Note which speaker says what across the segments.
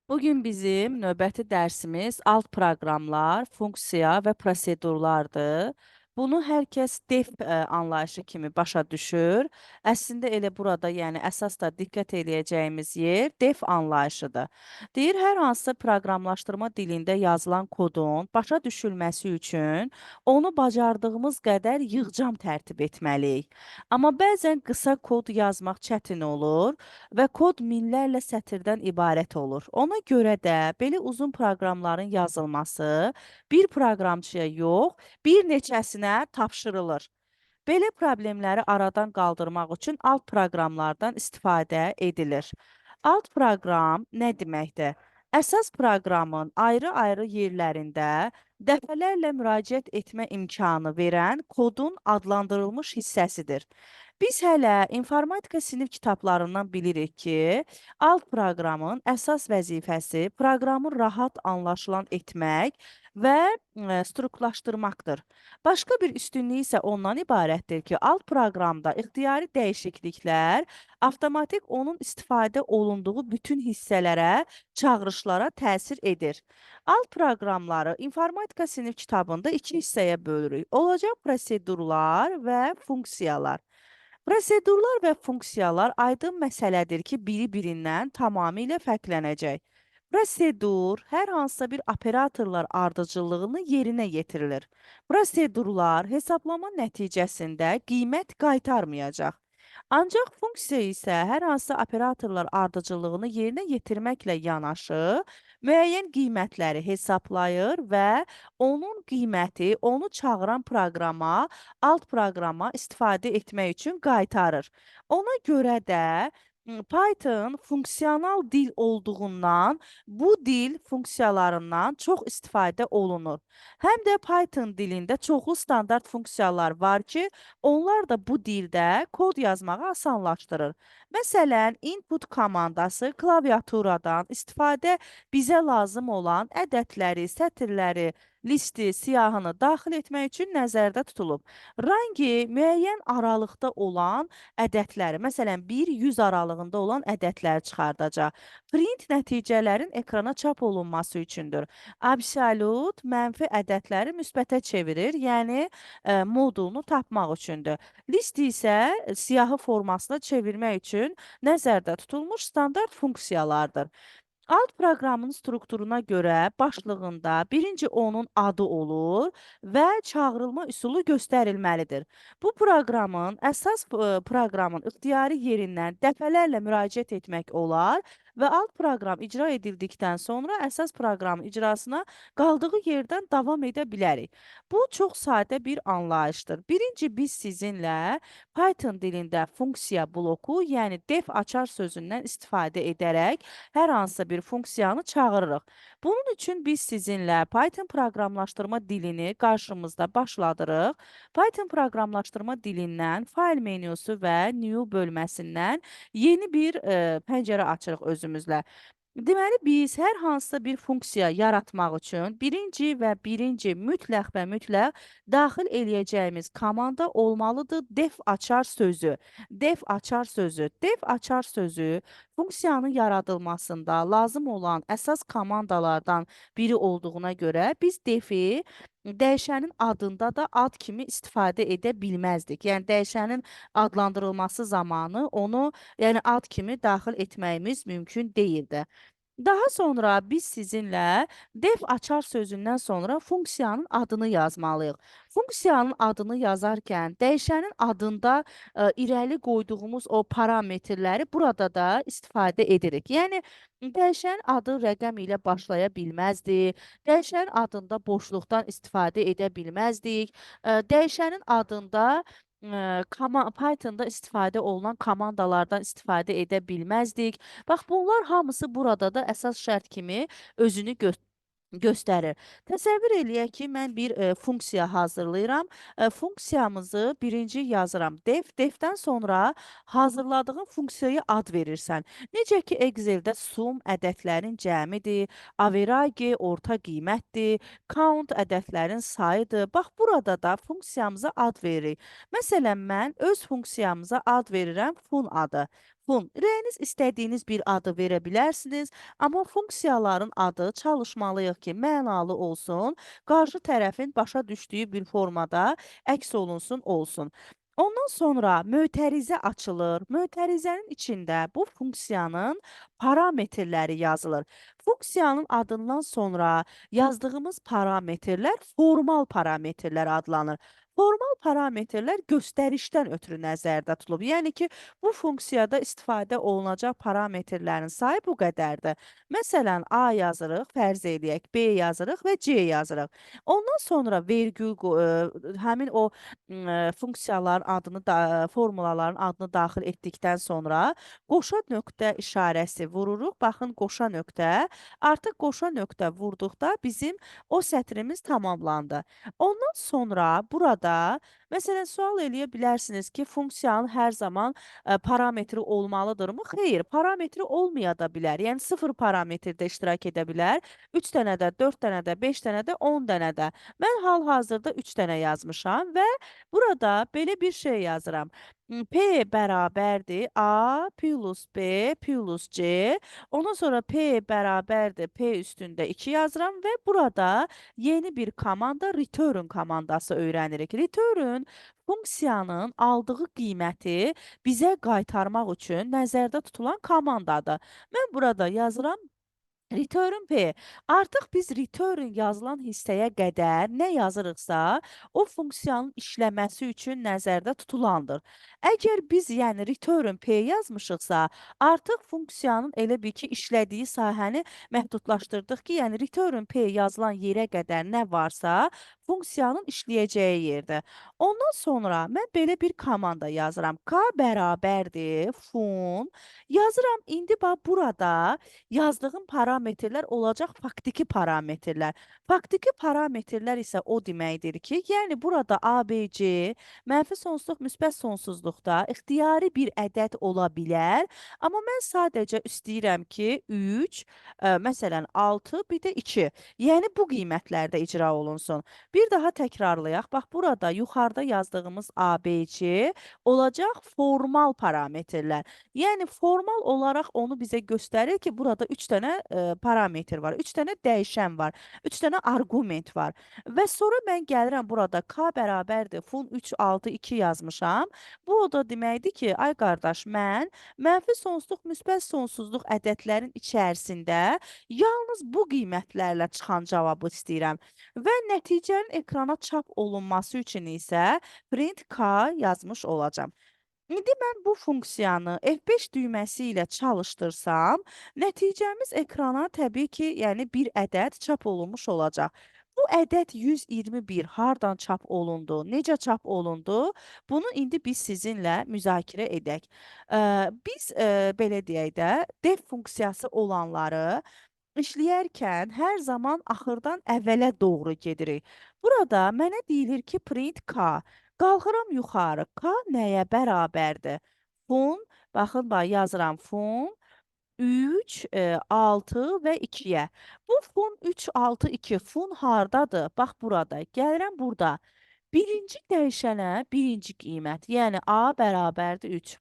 Speaker 1: Bugün bizim növbəti dərsimiz alt proqramlar, funksiya və prosedurlardır. Bunu hər kəs def anlayışı kimi başa düşür. Əslində elə burada, yəni əsas da diqqət eləyəcəyimiz yer def anlayışıdır. Deyir, hər hansısa proqramlaşdırma dilində yazılan kodun başa düşülməsi üçün onu bacardığımız qədər yığcam tərtib etməliyik. Amma bəzən qısa kod yazmaq çətin olur və kod minlərlə sətirdən ibarət olur. Ona görə də belə uzun proqramların yazılması bir proqramçıya yox, bir neçəsinə tapşırılır. Belə problemləri aradan qaldırmaq üçün alt proqramlardan istifadə edilir. Alt proqram nə deməkdir? Əsas proqramın ayrı-ayrı yerlərində dəfələrlə müraciət etmə imkanı verən kodun adlandırılmış hissəsidir. Biz hələ informatika sinif kitablarından bilirik ki, alt proqramın əsas vəzifəsi proqramı rahat anlaşılan etmək və strukturlaşdırmaqdır. Başqa bir üstünlüyü isə ondan ibarətdir ki, alt proqramda ixtiyari dəyişikliklər avtomatik onun istifadə olunduğu bütün hissələrə, çağırışlara təsir edir. Alt proqramları informatika sinif kitabında iki hissəyə bölürük. Olacaq prosedurlar və funksiyalar. Prosedurlar və funksiyalar aydın məsələdir ki, biri-birindən tamamilə fərqlənəcək. Prosedur hər hansısa bir operatorlar ardıcıllığını yerinə yetirilir. Prosedurlar hesablama nəticəsində qiymət qaytarmayacaq. Ancaq funksiya isə hər hansısa operatorlar ardıcıllığını yerinə yetirməklə yanaşı, müəyyən qiymətləri hesablayır və onun qiyməti onu çağıran proqrama, alt proqrama istifadə etmək üçün qaytarır. Ona görə də Python funksional dil olduğundan bu dil funksiyalarından çox istifadə olunur. Həm də Python dilində çoxlu standart funksiyalar var ki, onlar da bu dildə kod yazmağı asanlaşdırır. Məsələn, input komandası klaviaturadan istifadə bizə lazım olan ədədləri, sətirləri, listi, siyahını daxil etmək üçün nəzərdə tutulub. Range müəyyən aralıqda olan ədədləri, məsələn, 1-100 aralığında olan ədədləri çıxardacaq. Print nəticələrin ekrana çap olunması üçündür. Absolute mənfi ədədləri müsbətə çevirir, yəni modulunu tapmaq üçündür. List isə siyahı formasına çevirmək üçün nəzərdə tutulmuş standart funksiyalardır. Alt proqramın strukturuna görə başlığında birinci onun adı olur və çağırılma üsulu göstərilməlidir. Bu proqramın əsas proqramın ixtiyari yerindən dəfələrlə müraciət etmək olar və alt proqram icra edildikdən sonra əsas proqramın icrasına qaldığı yerdən davam edə bilərik. Bu çox sadə bir anlayışdır. Birinci biz sizinlə Python dilində funksiya bloku, yəni def açar sözündən istifadə edərək hər hansısa bir funksiyanı çağırırıq. Bunun üçün biz sizinlə Python proqramlaşdırma dilini qarşımızda başladırıq. Python proqramlaşdırma dilindən fayl menyusu və new bölməsindən yeni bir pəncərə açırıq özümüzlə. Deməli, biz hər hansısa bir funksiya yaratmaq üçün birinci və birinci mütləq və mütləq daxil eləyəcəyimiz komanda olmalıdır def açar sözü. Def açar sözü. Def açar sözü funksiyanın yaradılmasında lazım olan əsas komandalardan biri olduğuna görə biz defi dəyişənin adında da ad kimi istifadə edə bilməzdik. Yəni dəyişənin adlandırılması zamanı onu, yəni ad kimi daxil etməyimiz mümkün deyildi. Daha sonra biz sizinlə def açar sözündən sonra funksiyanın adını yazmalıyıq. Funksiyanın adını yazarkən dəyişənin adında irəli qoyduğumuz o parametrləri burada da istifadə edirik. Yəni dəyişənin adı rəqəm ilə başlaya bilməzdi. Dəyişənin adında boşluqdan istifadə edə bilməzdik. Dəyişənin adında Pythonda istifadə olunan komandalardan istifadə edə bilməzdik. Bax, bunlar hamısı burada da əsas şərt kimi özünü göstərir. Təsəvvür eləyək ki, mən bir funksiya hazırlayıram. Funksiyamızı birinci yazıram. Def, defdən sonra hazırladığın funksiyaya ad verirsən. Necə ki, Exceldə sum ədədlərin cəmidir, average orta qiymətdir, count ədədlərin sayıdır. Bax, burada da funksiyamıza ad veririk. Məsələn, mən öz funksiyamıza ad verirəm fun adı. Fun. Ürəyiniz istədiyiniz bir adı verə bilərsiniz, amma funksiyaların adı çalışmalıyıq ki, mənalı olsun, qarşı tərəfin başa düşdüyü bir formada əks olunsun, olsun. Ondan sonra mötərizə açılır. Mötərizənin içində bu funksiyanın parametrləri yazılır. Funksiyanın adından sonra yazdığımız parametrlər formal parametrlər adlanır. Formal parametrlər göstərişdən ötürü nəzərdə tutulub. Yəni ki, bu funksiyada istifadə olunacaq parametrlərin sayı bu qədərdir. Məsələn, A yazırıq, fərz eləyək, B yazırıq və C yazırıq. Ondan sonra vergül, həmin o funksiyaların adını, da, formulaların adını daxil etdikdən sonra qoşa nöqtə işarəsi vururuq. Baxın, qoşa nöqtə. Artıq qoşa nöqtə vurduqda bizim o sətrimiz tamamlandı. Ondan sonra burada məsələn, sual eləyə bilərsiniz ki, funksiyanın hər zaman parametri olmalıdırmı? Xeyr, parametri olmaya da bilər. Yəni, 0 parametrdə iştirak edə bilər. 3 dənə də, 4 dənə də, 5 dənə də, 10 dənə də. Mən hal-hazırda 3 dənə yazmışam və burada belə bir şey yazıram. P bərabərdir A plus B plus C. Ondan sonra P bərabərdir P üstündə 2 yazıram və burada yeni bir komanda return komandası öyrənirik. Return funksiyanın aldığı qiyməti bizə qaytarmaq üçün nəzərdə tutulan komandadır. Mən burada yazıram return P. Artıq biz return yazılan hissəyə qədər nə yazırıqsa, o funksiyanın işləməsi üçün nəzərdə tutulandır. Əgər biz, yəni return P yazmışıqsa, artıq funksiyanın elə bil ki, işlədiyi sahəni məhdudlaşdırdıq ki, yəni return P yazılan yerə qədər nə varsa, funksiyanın işləyəcəyi yerdir. Ondan sonra mən belə bir komanda yazıram. K bərabərdir fun. Yazıram, indi bax burada yazdığım parametrlər olacaq faktiki parametrlər. Faktiki parametrlər isə o deməkdir ki, yəni burada A, B, C mənfi sonsuzluq, müsbət sonsuzluqda ixtiyari bir ədəd ola bilər. Amma mən sadəcə istəyirəm ki, 3, məsələn 6, bir də 2. Yəni bu qiymətlərdə icra olunsun. Bir daha təkrarlayaq. Bax, burada yuxarıda yazdığımız A, B, C olacaq formal parametrlər. Yəni formal olaraq onu bizə göstərir ki, burada 3 dənə parametr var, 3 dənə dəyişən var, 3 dənə arqument var. Və sonra mən gəlirəm burada K bərabərdir fun 3, 6, 2 yazmışam. Bu o da deməkdir ki, ay qardaş, mən mənfi sonsuzluq, müsbət sonsuzluq ədədlərin içərisində yalnız bu qiymətlərlə çıxan cavabı istəyirəm. Və nəticənin ekrana çap olunması üçün isə print K yazmış olacağam. İndi mən bu funksiyanı F5 düyməsi ilə çalışdırsam, nəticəmiz ekrana təbii ki, yəni bir ədəd çap olunmuş olacaq. Bu ədəd 121 hardan çap olundu, necə çap olundu? Bunu indi biz sizinlə müzakirə edək. Biz belə deyək də, def funksiyası olanları işləyərkən hər zaman axırdan əvvələ doğru gedirik. Burada mənə deyilir ki, print K. Qalxıram yuxarı. K nəyə bərabərdir? Fun, baxın, bax, yazıram fun 3, 6 və 2-yə. Bu fun 3, 6, 2 fun hardadır? Bax, burada. Gəlirəm burada. Birinci dəyişənə birinci qiymət, yəni A bərabərdir 3.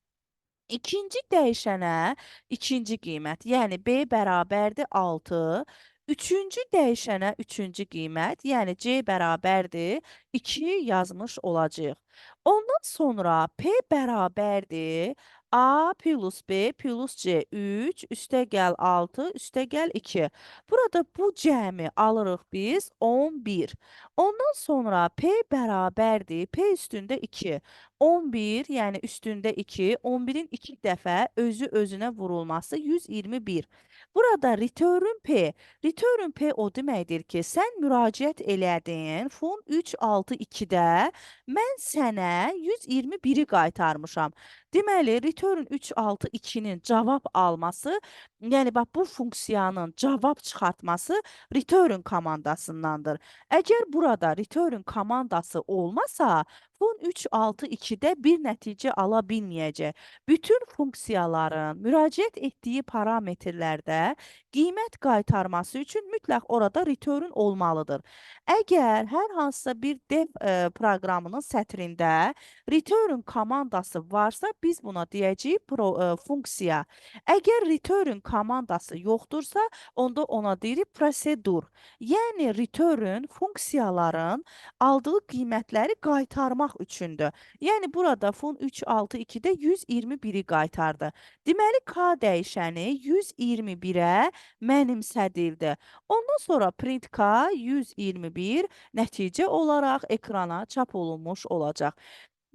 Speaker 1: İkinci dəyişənə ikinci qiymət, yəni B bərabərdir 6. Üçüncü dəyişənə üçüncü qiymət, yəni C bərabərdir 2 yazmış olacağıq. Ondan sonra P bərabərdir A plus B plus C 3, üstə gəl 6, üstə gəl 2. Burada bu cəmi alırıq biz 11. Ondan sonra P bərabərdir P üstündə 2. 11, yəni üstündə 2, 11-in 2 dəfə özü özünə vurulması 121. Burada return P. Return P o deməkdir ki, sən müraciət elədin fun 3, 6, 2-də mən sənə 121-i qaytarmışam. Deməli, return 3, 6, 2-nin cavab alması, yəni bax bu funksiyanın cavab çıxartması return komandasındandır. Əgər burada return komandası olmasa, Fun 3, 6, 2-də bir nəticə ala bilməyəcək. Bütün funksiyaların müraciət etdiyi parametrlərdə qiymət qaytarması üçün mütləq orada return olmalıdır. Əgər hər hansısa bir def proqramının sətrində return komandası varsa, biz buna deyəcəyik funksiya. Əgər return komandası yoxdursa, onda ona deyirik prosedur. Yəni return funksiyaların aldığı qiymətləri qaytarmaq üçündür. Yəni burada fun 3, 6, 2-də 121-i qaytardı. Deməli, K dəyişəni 121-ə mənimsədildi. Ondan sonra print K 121 nəticə olaraq ekrana çap olunmuş olacaq.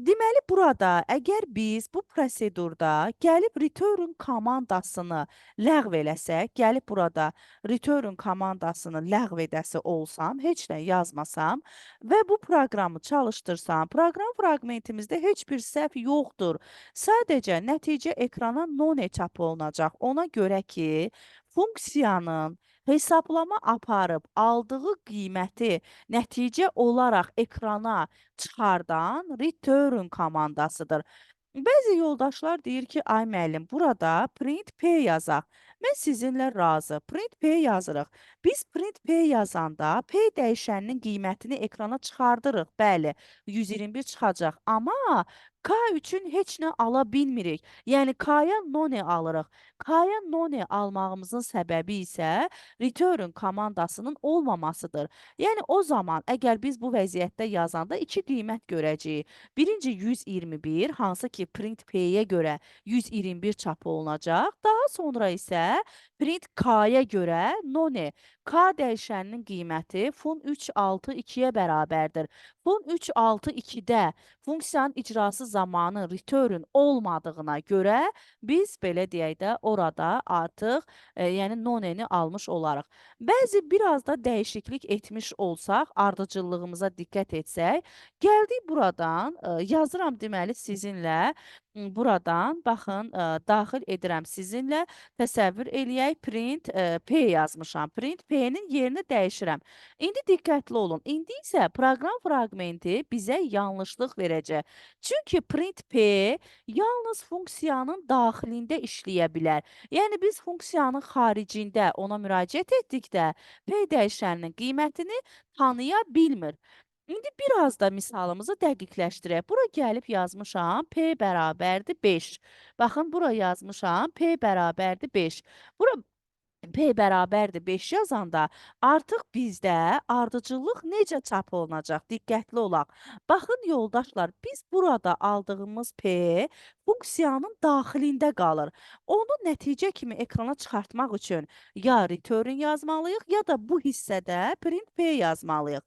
Speaker 1: Deməli, burada əgər biz bu prosedurda gəlib return komandasını ləğv eləsək, gəlib burada return komandasını ləğv edəsi olsam, heç nə yazmasam və bu proqramı çalışdırsam, proqram fraqmentimizdə heç bir səhv yoxdur. Sadəcə nəticə ekrana none çap olunacaq. Ona görə ki, funksiyanın hesablama aparıb aldığı qiyməti nəticə olaraq ekrana çıxardan return komandasıdır. Bəzi yoldaşlar deyir ki, ay müəllim, burada print P yazaq. Mən sizinlə razı. Print P yazırıq. Biz print P yazanda P dəyişəninin qiymətini ekrana çıxardırıq. Bəli, 121 çıxacaq. Amma K üçün heç nə ala bilmirik. Yəni K-ya none alırıq. K-ya none almağımızın səbəbi isə return komandasının olmamasıdır. Yəni o zaman əgər biz bu vəziyyətdə yazanda iki qiymət görəcəyik. Birinci 121, hansı ki print P-yə görə 121 çap olunacaq. Daha sonra isə print K-ya görə none. K dəyişəninin qiyməti fun 3, 6, 2-yə bərabərdir. Fun 3, 6, 2-də funksiyanın icrası zamanı return olmadığına görə biz belə deyək də orada artıq yəni noneni almış olarıq. Bəzi biraz da dəyişiklik etmiş olsaq, ardıcıllığımıza diqqət etsək, gəldik buradan, yazıram deməli sizinlə, buradan baxın, daxil edirəm sizinlə, təsəvvür eləyək, print P yazmışam. Print P-nin yerini dəyişirəm. İndi diqqətli olun. İndi isə proqram fraqmenti bizə yanlışlıq verəcək. Çünki print P yalnız funksiyanın daxilində işləyə bilər. Yəni biz funksiyanın xaricində ona müraciət etdikdə P dəyişəninin qiymətini tanıya bilmir. İndi biraz da misalımızı dəqiqləşdirək. Bura gəlib yazmışam P bərabərdir 5. Baxın, bura yazmışam P bərabərdir 5. Bura P bərabərdir 5 yazanda artıq bizdə ardıcıllıq necə çap olunacaq? Diqqətli olaq. Baxın yoldaşlar, biz burada aldığımız P funksiyanın daxilində qalır. Onu nəticə kimi ekrana çıxartmaq üçün ya return yazmalıyıq, ya da bu hissədə print P yazmalıyıq.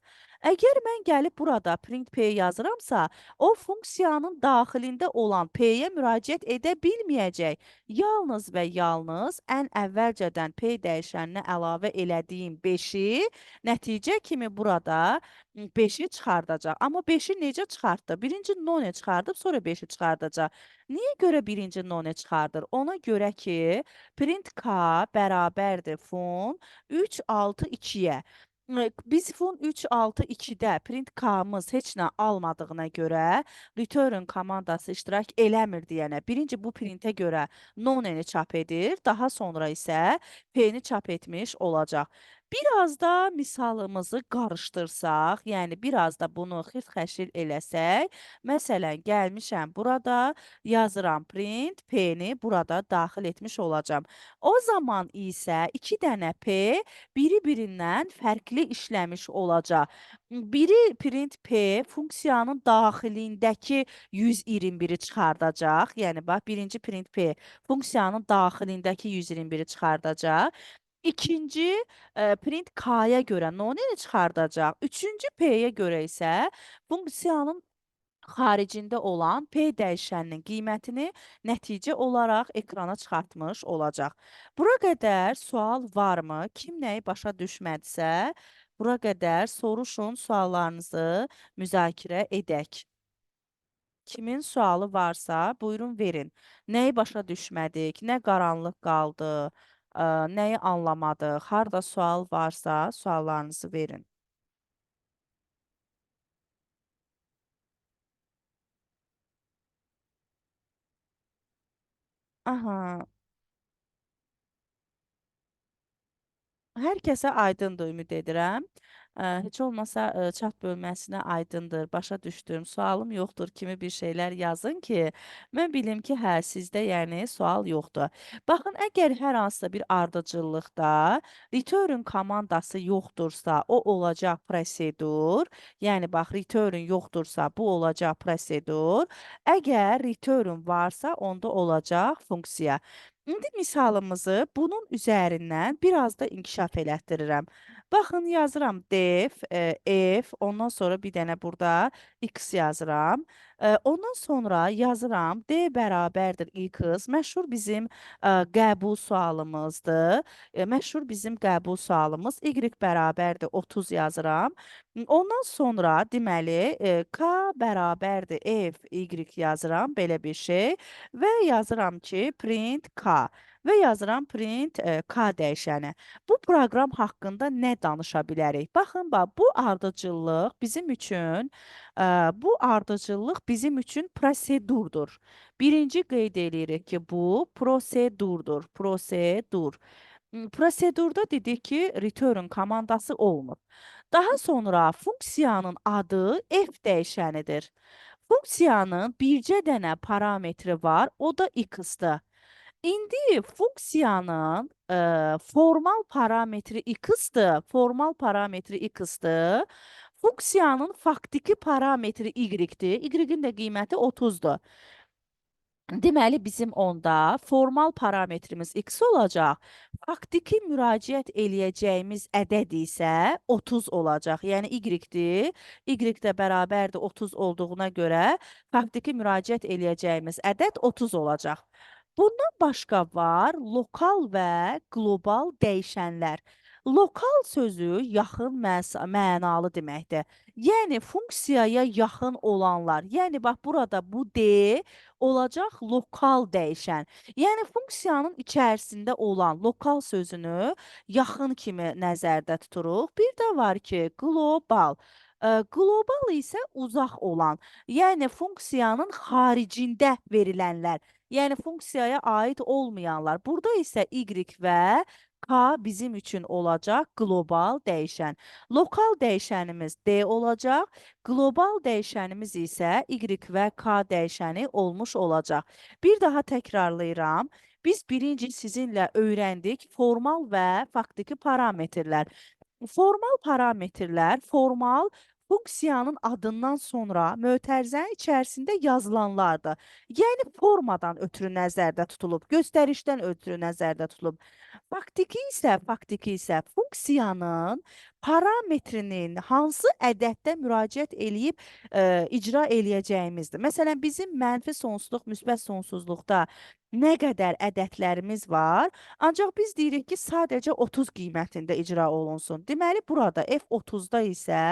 Speaker 1: Əgər mən gəlib burada print P yazıramsa, o funksiyanın daxilində olan P-yə müraciət edə bilməyəcək. Yalnız və yalnız ən əvvəlcədən P dəyişəninə əlavə elədiyim 5-i nəticə kimi burada 5-i çıxardacaq. Amma 5-i necə çıxartdı? Birinci none çıxardıb, sonra 5-i çıxardacaq. Niyə görə birinci none çıxardır? Ona görə ki, print K bərabərdir fun 3, 6, 2-yə. Biz fun 3, 6, 2-də print K-mız heç nə almadığına görə return komandası iştirak eləmir deyənə. Birinci bu printə görə noneni çap edir, daha sonra isə P-ni çap etmiş olacaq. Biraz da misalımızı qarışdırsaq, yəni biraz da bunu xirt-xəşil eləsək, məsələn, gəlmişəm burada, yazıram print, P-ni burada daxil etmiş olacağam. O zaman isə 2 dənə P biri-birindən fərqli işləmiş olacaq. Biri print P funksiyanın daxilindəki 121-i çıxardacaq. Yəni bax, birinci print P funksiyanın daxilindəki 121-i çıxardacaq. İkinci print K-ya görə noneni çıxardacaq. Üçüncü P-yə görə isə funksiyanın xaricində olan P dəyişəninin qiymətini nəticə olaraq ekrana çıxartmış olacaq. Bura qədər sual varmı? Kim nəyi başa düşmədisə, bura qədər soruşun, suallarınızı müzakirə edək. Kimin sualı varsa, buyurun verin. Nəyi başa düşmədik, nə qaranlıq qaldı, nəyi anlamadıq, harda sual varsa suallarınızı verin. Aha. Hər kəsə aydındır, ümid edirəm. Heç olmasa chat bölməsinə aydındır, başa düşdüm, sualım yoxdur kimi bir şeylər yazın ki, mən bilim ki, hə, sizdə yəni sual yoxdur. Baxın, əgər hər hansısa bir ardıcıllıqda return komandası yoxdursa, o olacaq prosedur. Yəni, bax, return yoxdursa, bu olacaq prosedur. Əgər return varsa, onda olacaq funksiya. İndi misalımızı bunun üzərindən biraz da inkişaf elətdirirəm. Baxın, yazıram def, f, ondan sonra bir dənə burada x yazıram. Ondan sonra yazıram d bərabərdir x. Məşhur bizim qəbul sualımızdır. Məşhur bizim qəbul sualımız y bərabərdir 30 yazıram. Ondan sonra deməli, k bərabərdir f, y yazıram, belə bir şey. Və yazıram ki, print k. Və yazıram print k dəyişəni. Bu proqram haqqında nə danışa bilərik? Baxın, bax, bu ardıcıllıq bizim üçün, bu ardıcıllıq bizim üçün prosedurdur. Birinci qeyd eləyirik ki, bu prosedurdur. Prosedur. Prosedurda dedik ki, return komandası olmur. Daha sonra funksiyanın adı f dəyişənidir. Funksiyanın bircə dənə parametri var, o da x-dir. İndi funksiyanın formal parametri x-dir. Formal parametri x-dir. Funksiyanın faktiki parametri y-dir. Y-in də qiyməti 30-dur. Deməli, bizim onda formal parametrimiz x olacaq. Faktiki müraciət eləyəcəyimiz ədəd isə 30 olacaq. Yəni, y-dir. Y də bərabərdir 30 olduğuna görə faktiki müraciət eləyəcəyimiz ədəd 30 olacaq. Bundan başqa var lokal və qlobal dəyişənlər. Lokal sözü yaxın mənalı deməkdir. Yəni, funksiyaya yaxın olanlar. Yəni, bax, burada bu D olacaq lokal dəyişən. Yəni, funksiyanın içərisində olan lokal sözünü yaxın kimi nəzərdə tuturuq. Bir də var ki, qlobal. Qlobal isə uzaq olan, yəni funksiyanın xaricində verilənlər, yəni funksiyaya aid olmayanlar. Burada isə Y və K bizim üçün olacaq qlobal dəyişən. Lokal dəyişənimiz D olacaq, qlobal dəyişənimiz isə Y və K dəyişəni olmuş olacaq. Bir daha təkrarlayıram. Biz birinci sizinlə öyrəndik formal və faktiki parametrlər. Formal parametrlər, formal funksiyanın adından sonra mötərizənin içərisində yazılanlardır. Yəni formadan ötürü nəzərdə tutulub, göstərişdən ötürü nəzərdə tutulub. Faktiki isə funksiyanın parametrinin hansı ədəddə müraciət eləyib icra eləyəcəyimizdir. Məsələn, bizim mənfi sonsuzluq, müsbət sonsuzluqda nə qədər ədədlərimiz var, ancaq biz deyirik ki, sadəcə 30 qiymətində icra olunsun. Deməli, burada F30-da isə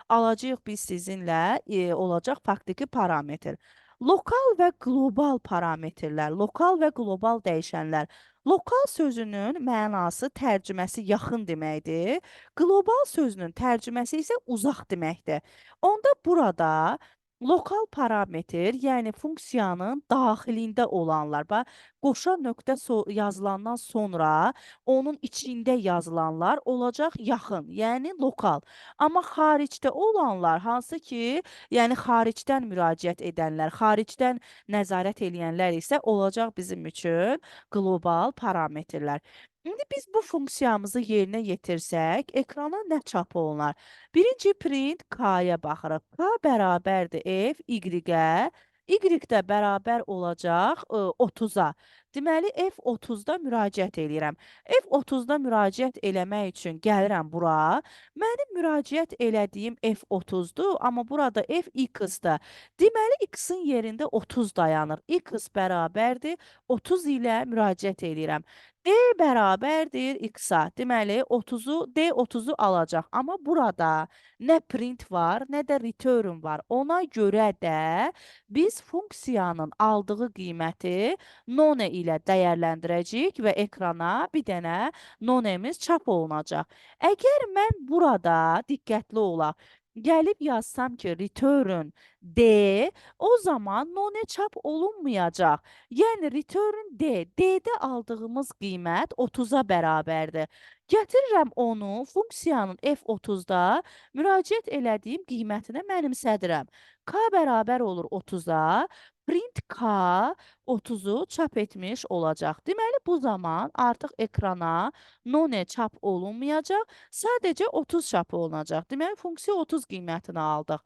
Speaker 1: alacağıq biz sizinlə olacaq faktiki parametr. Lokal və qlobal parametrlər, lokal və qlobal dəyişənlər. Lokal sözünün mənası, tərcüməsi yaxın deməkdir. Qlobal sözünün tərcüməsi isə uzaq deməkdir. Onda burada lokal parametr, yəni funksiyanın daxilində olanlar, bax, qoşa nöqtə yazılandan sonra onun içində yazılanlar olacaq yaxın, yəni lokal. Amma xaricdə olanlar, hansı ki, yəni xaricdən müraciət edənlər, xaricdən nəzarət eləyənlər isə olacaq bizim üçün qlobal parametrlər. İndi biz bu funksiyamızı yerinə yetirsək, ekrana nə çap olunar? Birinci print K-ya baxırıq. K bərabərdir F, Y-ə. Y də bərabər olacaq 30-a. Deməli, F30-da müraciət eləyirəm. F30-da müraciət eləmək üçün gəlirəm bura. Mənim müraciət elədiyim F30-dur, amma burada F X-dir. Deməli, X-in yerində 30 dayanır. X bərabərdir 30 ilə müraciət eləyirəm. D bərabərdir X-a. Deməli, D 30-u alacaq. Amma burada nə print var, nə də return var. Ona görə də biz funksiyanın aldığı qiyməti none ilə dəyərləndirəcəyik və ekrana bir dənə nonemiz çap olunacaq. Əgər mən burada diqqətli olaq, gəlib yazsam ki, return D, o zaman none çap olunmayacaq. Yəni return D, D-də aldığımız qiymət 30-a bərabərdir. Gətirirəm onu funksiyanın F30-da müraciət elədiyim qiymətinə mənimsədirəm. K bərabər olur 30-a, print K 30-u çap etmiş olacaq. Deməli, bu zaman artıq ekrana none çap olunmayacaq, sadəcə 30 çap olunacaq. Deməli, funksiya 30 qiymətini aldıq.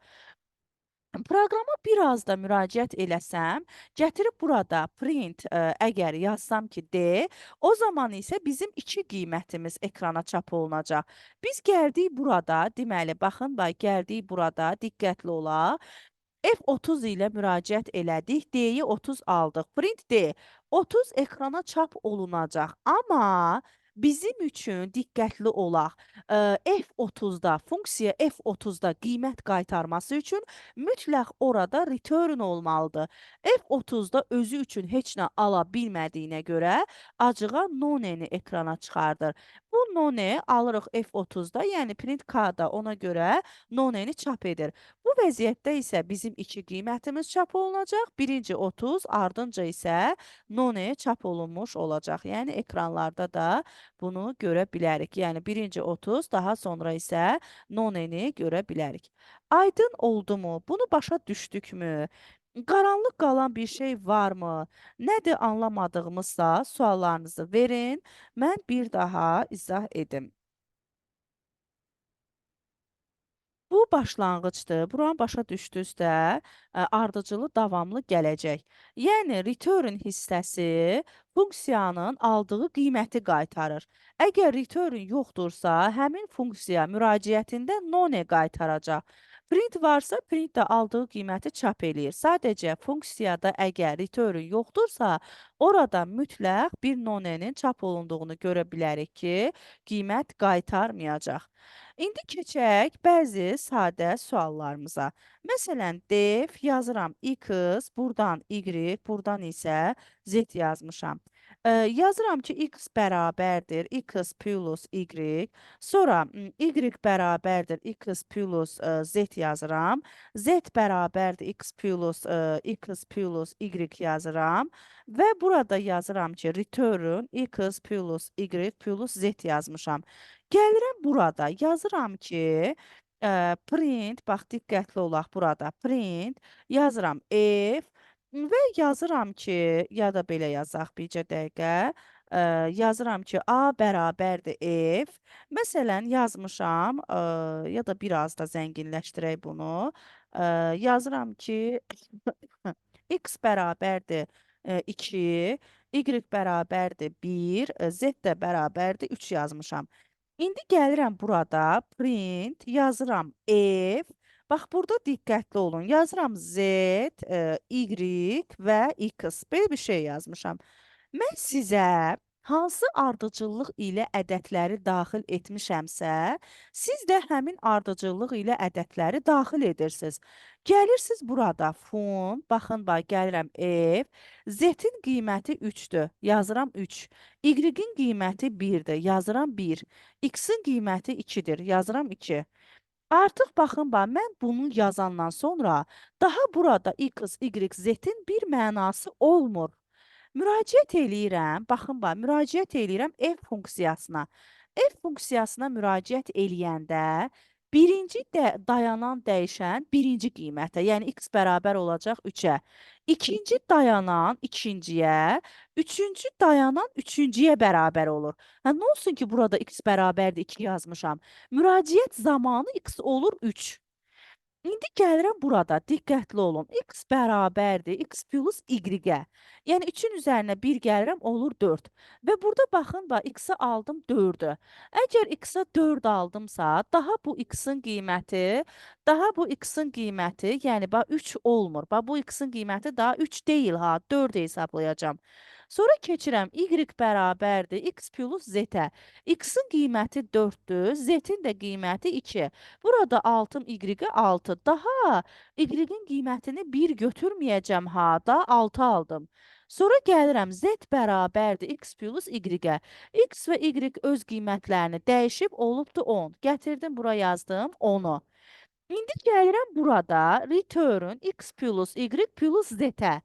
Speaker 1: Proqrama biraz da müraciət eləsəm, gətirib burada print əgər yazsam ki D, o zaman isə bizim 2 qiymətimiz ekrana çap olunacaq. Biz gəldik burada, deməli, baxın, bax, gəldik burada, diqqətli olaq. F30 ilə müraciət elədik, D-yi 30 aldıq. Print D, 30 ekrana çap olunacaq, amma bizim üçün diqqətli olaq. F30-da, funksiya F30-da qiymət qaytarması üçün mütləq orada return olmalıdır. F30-da özü üçün heç nə ala bilmədiyinə görə acığa none-ni ekrana çıxardır. Bu none alırıq F30-da, yəni print K-da ona görə none-ni çap edir. Bu vəziyyətdə isə bizim iki qiymətimiz çap olunacaq. Birinci 30, ardınca isə none çap olunmuş olacaq. Yəni ekranlarda da bunu görə bilərik. Yəni birinci 30, daha sonra isə none-ni görə bilərik. Aydın oldu mu? Bunu başa düşdükmü? Qaranlıq qalan bir şey varmı? Nədir anlamadığımızsa suallarınızı verin. Mən bir daha izah edim. Bu başlanğıcdır. Buranı başa düşdünüzdə ardıcılı davamlı gələcək. Yəni return hissəsi funksiyanın aldığı qiyməti qaytarır. Əgər return yoxdursa, həmin funksiya müraciətində none qaytaracaq. Print varsa, print də aldığı qiyməti çap eləyir. Sadəcə funksiyada əgər return yoxdursa, orada mütləq bir nonenin çap olunduğunu görə bilərik ki, qiymət qaytarmayacaq. İndi keçək bəzi sadə suallarımıza. Məsələn, def yazıram x, buradan y, buradan isə z yazmışam. Yazıram ki, x bərabərdir x plus y, sonra y bərabərdir x plus z yazıram, z bərabərdir x plus x plus y yazıram və burada yazıram ki, return x plus y plus z yazmışam. Gəlirəm burada, yazıram ki, print, bax diqqətli olaq burada, print, yazıram f və yazıram ki, ya da belə yazaq bircə dəqiqə, yazıram ki, a bərabərdir f. Məsələn, yazmışam, ya da biraz da zənginləşdirək bunu, yazıram ki, x bərabərdir 2, y bərabərdir 1, z də bərabərdir 3 yazmışam. İndi gəlirəm burada, print, yazıram f. Bax, burada diqqətli olun. Yazıram z, y və x. Belə bir şey yazmışam. Mən sizə hansı ardıcıllıq ilə ədədləri daxil etmişəmsə, siz də həmin ardıcıllıq ilə ədədləri daxil edirsiniz. Gəlirsiniz burada fun, baxın, bax, gəlirəm f, z-in qiyməti 3-dür, yazıram 3. Y-in qiyməti 1-dir, yazıram 1. X-in qiyməti 2-dir, yazıram 2. Artıq baxın, bax, mən bunu yazandan sonra daha burada x, y, z-in bir mənası olmur. Müraciət eləyirəm, baxın, bax, müraciət eləyirəm f funksiyasına. F funksiyasına müraciət eləyəndə birinci dayanan dəyişən birinci qiymətə, yəni x bərabər olacaq 3-ə. İkinci dayanan ikinciyə, üçüncü dayanan üçüncüyə bərabər olur. Hə, nə olsun ki, burada x bərabərdir 2 yazmışam. Müraciət zamanı x olur 3. İndi gəlirəm burada, diqqətli olun. X bərabərdir x plus y-ə. Yəni 3-ün üzərinə 1 gəlirəm, olur 4. Və burada baxın, bax, x-ə aldım 4-ü. Əgər x-ə 4 aldımsa, daha bu x-in qiyməti, yəni bax 3 olmur. Bax, bu x-in qiyməti daha 3 deyil ha, 4 hesablayacağam. Sonra keçirəm y bərabərdir x plus z-ə. X-in qiyməti 4-dür, z-in də qiyməti 2. Burada altım y-ə 6. Daha y-in qiymətini 1 götürməyəcəm ha, da 6 aldım. Sonra gəlirəm z bərabərdir x plus y-ə. X və y öz qiymətlərini dəyişib olubdur 10. Gətirdim, bura yazdım 10-u. İndi gəlirəm burada return x plus y plus z-ə.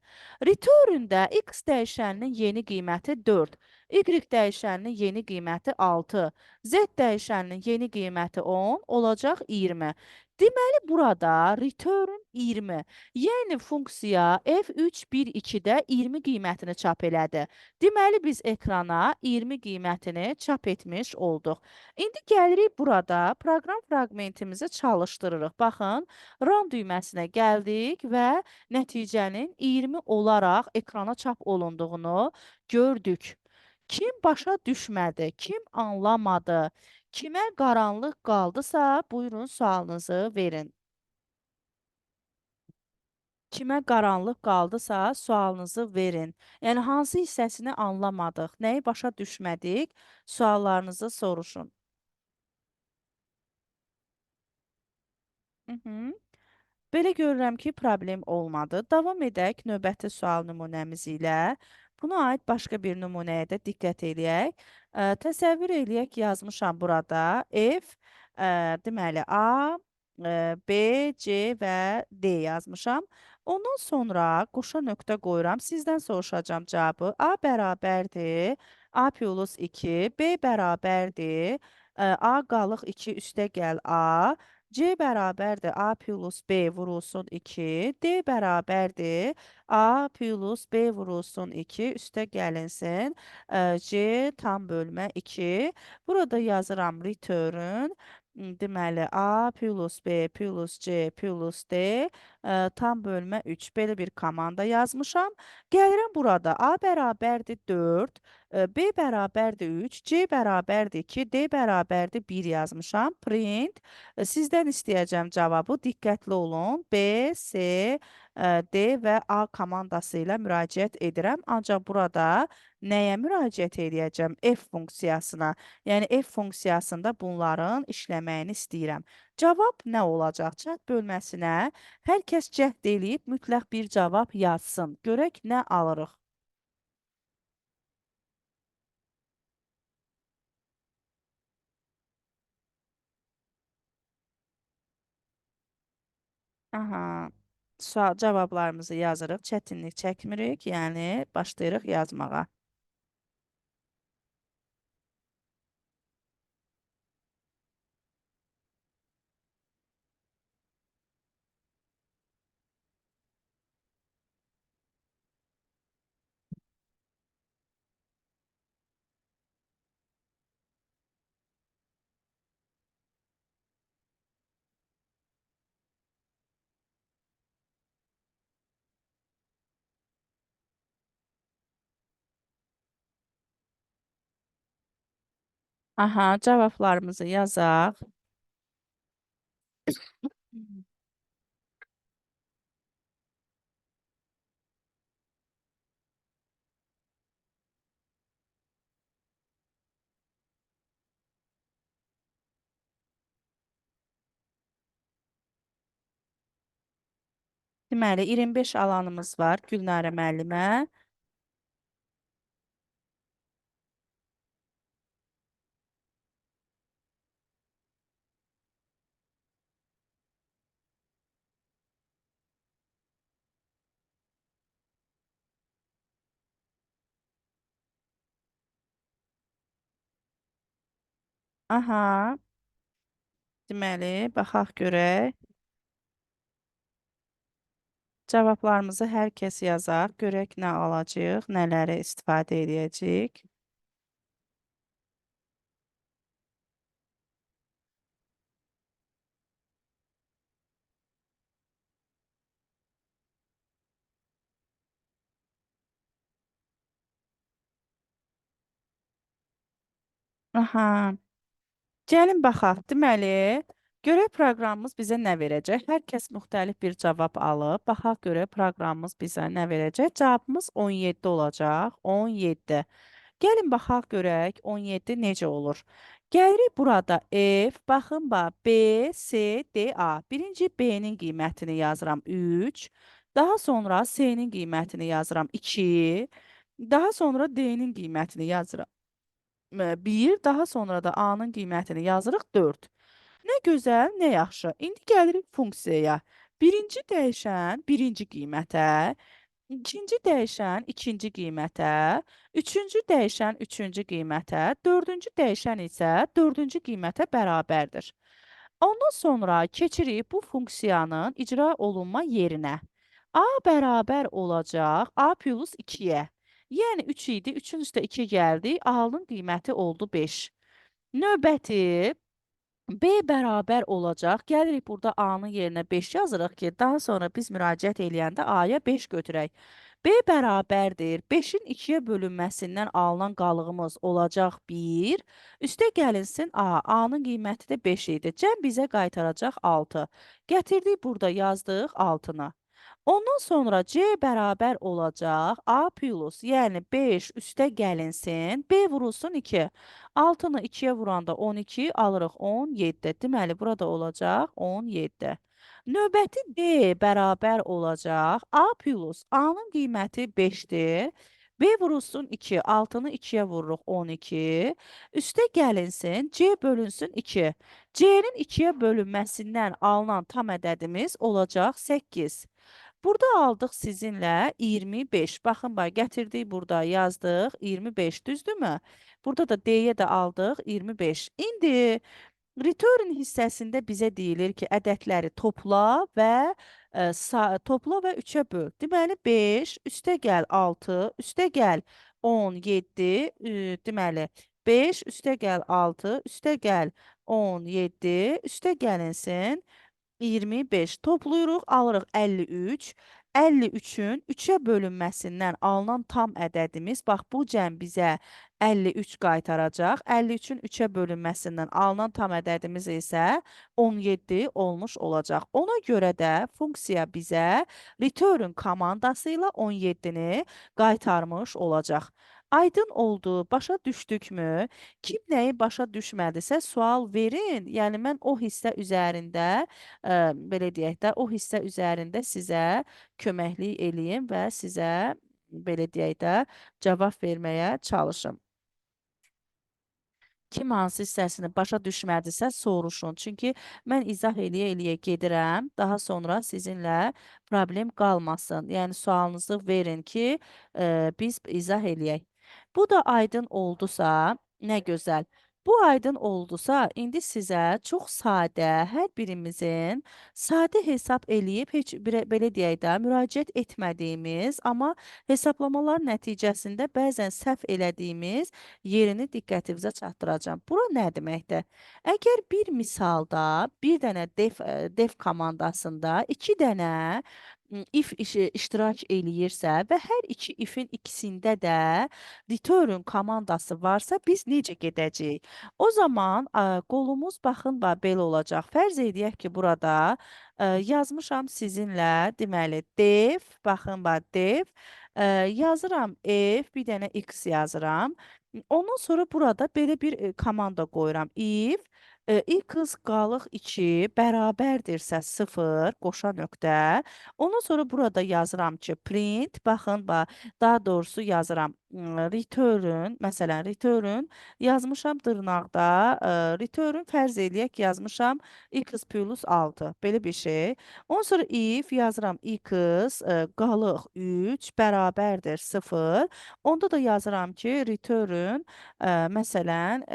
Speaker 1: Return'də x dəyişəninin yeni qiyməti 4, y dəyişəninin yeni qiyməti 6, z dəyişəninin yeni qiyməti 10 olacaq 20. Deməli, burada return 20. Yəni, funksiya F3, 1, 2-də 20 qiymətini çap elədi. Deməli, biz ekrana 20 qiymətini çap etmiş olduq. İndi gəlirik burada proqram fraqmentimizi çalışdırırıq. Baxın, run düyməsinə gəldik və nəticənin 20 olaraq ekrana çap olunduğunu gördük. Kim başa düşmədi, kim anlamadı, kimə qaranlıq qaldısa, buyurun sualınızı verin. Kimə qaranlıq qaldısa, sualınızı verin. Yəni, hansı hissəsini anlamadıq, nəyi başa düşmədik, suallarınızı soruşun. Belə görürəm ki, problem olmadı. Davam edək növbəti sual nümunəmiz ilə. Buna aid başqa bir nümunəyə də diqqət eləyək. Təsəvvür eləyək, yazmışam burada F, deməli A, B, C və D yazmışam. Ondan sonra qoşa nöqtə qoyuram. Sizdən soruşacağam cavabı. A bərabərdir A plus 2, B bərabərdir A qalıq 2 üstə gəl A, C bərabərdir A plus B vurulsun 2, D bərabərdir A plus B vurulsun 2 üstə gəlinsin C tam bölmə 2. Burada yazıram return, deməli A plus B plus C plus D tam bölmə 3. Belə bir komanda yazmışam. Gəlirəm burada A bərabərdir 4, B bərabərdir 3, C bərabərdir 2, D bərabərdir 1 yazmışam. Print. Sizdən istəyəcəm cavabı. Diqqətli olun. B, C, D və A komandası ilə müraciət edirəm. Ancaq burada nəyə müraciət edəcəm? F funksiyasına. Yəni, F funksiyasında bunların işləməyini istəyirəm. Cavab nə olacaq? Chat bölməsinə hər kəs cəhd eləyib mütləq bir cavab yazsın. Görək nə alırıq? Aha. Sual cavablarımızı yazırıq, çətinlik çəkmirik, yəni başlayırıq yazmağa. Aha, cavablarımızı yazaq. Deməli, 25 alanımız var Gülnarə müəllimə. Aha. Deməli, baxaq görək. Cavablarımızı hər kəs yazaq. Görək nə alacağıq, nələri istifadə edəcəyik. Aha. Gəlin baxaq. Deməli, görək proqramımız bizə nə verəcək? Hər kəs müxtəlif bir cavab alıb. Baxaq görək proqramımız bizə nə verəcək? Cavabımız 17 olacaq. 17. Gəlin baxaq görək 17 necə olur? Gəlirik burada F, baxın bax, B, C, D, A. Birinci B-nin qiymətini yazıram 3. Daha sonra C-nin qiymətini yazıram 2. Daha sonra D-nin qiymətini yazıram 1, daha sonra da A-nın qiymətini yazırıq 4. Nə gözəl, nə yaxşı. İndi gəlirik funksiyaya. Birinci dəyişən birinci qiymətə, ikinci dəyişən ikinci qiymətə, üçüncü dəyişən üçüncü qiymətə, dördüncü dəyişən isə dördüncü qiymətə bərabərdir. Ondan sonra keçirik bu funksiyanın icra olunma yerinə. A bərabər olacaq A plus 2-yə. Yəni 3 idi, 3-ün üstə 2 gəldi, A-nın qiyməti oldu 5. Növbəti B bərabər olacaq. Gəlirik burada A-nın yerinə 5 yazırıq ki, daha sonra biz müraciət eləyəndə A-ya 5 götürək. B bərabərdir. 5-in 2-yə bölünməsindən alınan qalığımız olacaq 1. Üstə gəlinsin A. A-nın qiyməti də 5 idi. Cəm bizə qaytaracaq 6. Gətirdik burada yazdıq 6-nı. Ondan sonra C bərabər olacaq A plus, yəni 5 üstə gəlinsin, B vurulsun 2. 6-nı 2-yə vuranda 12, alırıq 17. Deməli, burada olacaq 17. Növbəti D bərabər olacaq A plus, A-nın qiyməti 5-dir. B vurulsun 2, 6-nı 2-yə vururuq 12. Üstə gəlinsin, C bölünsün 2. C-nin 2-yə bölünməsindən alınan tam ədədimiz olacaq 8. Burada aldıq sizinlə 25. Baxın, bax, gətirdik burada, yazdıq 25, düzdürmü? Burada da D-yə də aldıq 25. İndi return hissəsində bizə deyilir ki, ədədləri topla və topla və 3-ə böl. Deməli, 5, üstə gəl 6, üstə gəl 17, deməli, 5, üstə gəl 6, üstə gəl 17, üstə gəlinsin 25. Toplayırıq, alırıq 53. 53-ün 3-ə bölünməsindən alınan tam ədədimiz, bax bu cəm bizə 53 qaytaracaq. 53-ün 3-ə bölünməsindən alınan tam ədədimiz isə 17 olmuş olacaq. Ona görə də funksiya bizə return komandası ilə 17-ni qaytarmış olacaq. Aydın oldu, başa düşdükmü? Kim nəyi başa düşmədisə sual verin. Yəni mən o hissə üzərində, belə deyək də, o hissə üzərində sizə köməklik eləyim və sizə belə deyək də cavab verməyə çalışım. Kim hansı hissəsini başa düşmədisə soruşun. Çünki mən izah eləyə-eləyə gedirəm. Daha sonra sizinlə problem qalmasın. Yəni sualınızı verin ki, biz izah eləyək. Bu da aydın oldusa, nə gözəl. Bu aydın oldusa, indi sizə çox sadə, hər birimizin sadə hesab eləyib, heç belə deyək də, müraciət etmədiyimiz, amma hesablamalar nəticəsində bəzən səhv elədiyimiz yerini diqqətinizə çatdıracağam. Bura nə deməkdir? Əgər bir misalda, bir dənə def komandasında iki dənə if iştirak eləyirsə və hər iki ifin ikisində də return komandası varsa, biz necə gedəcəyik? O zaman qolumuz baxın, belə olacaq. Fərz edək ki, burada yazmışam sizinlə, deməli, def, baxın, def, yazıram f, bir dənə x yazıram. Ondan sonra burada belə bir komanda qoyuram. If x qalıq 2 bərabərdirsə 0, qoşa nöqtə. Ondan sonra burada yazıram ki, print, baxın, daha doğrusu yazıram return, məsələn, return yazmışam dırnaqda, return fərz eləyək yazmışam x plus 6, belə bir şey. Ondan sonra if yazıram x qalıq 3 bərabərdir 0. Onda da yazıram ki, return, məsələn,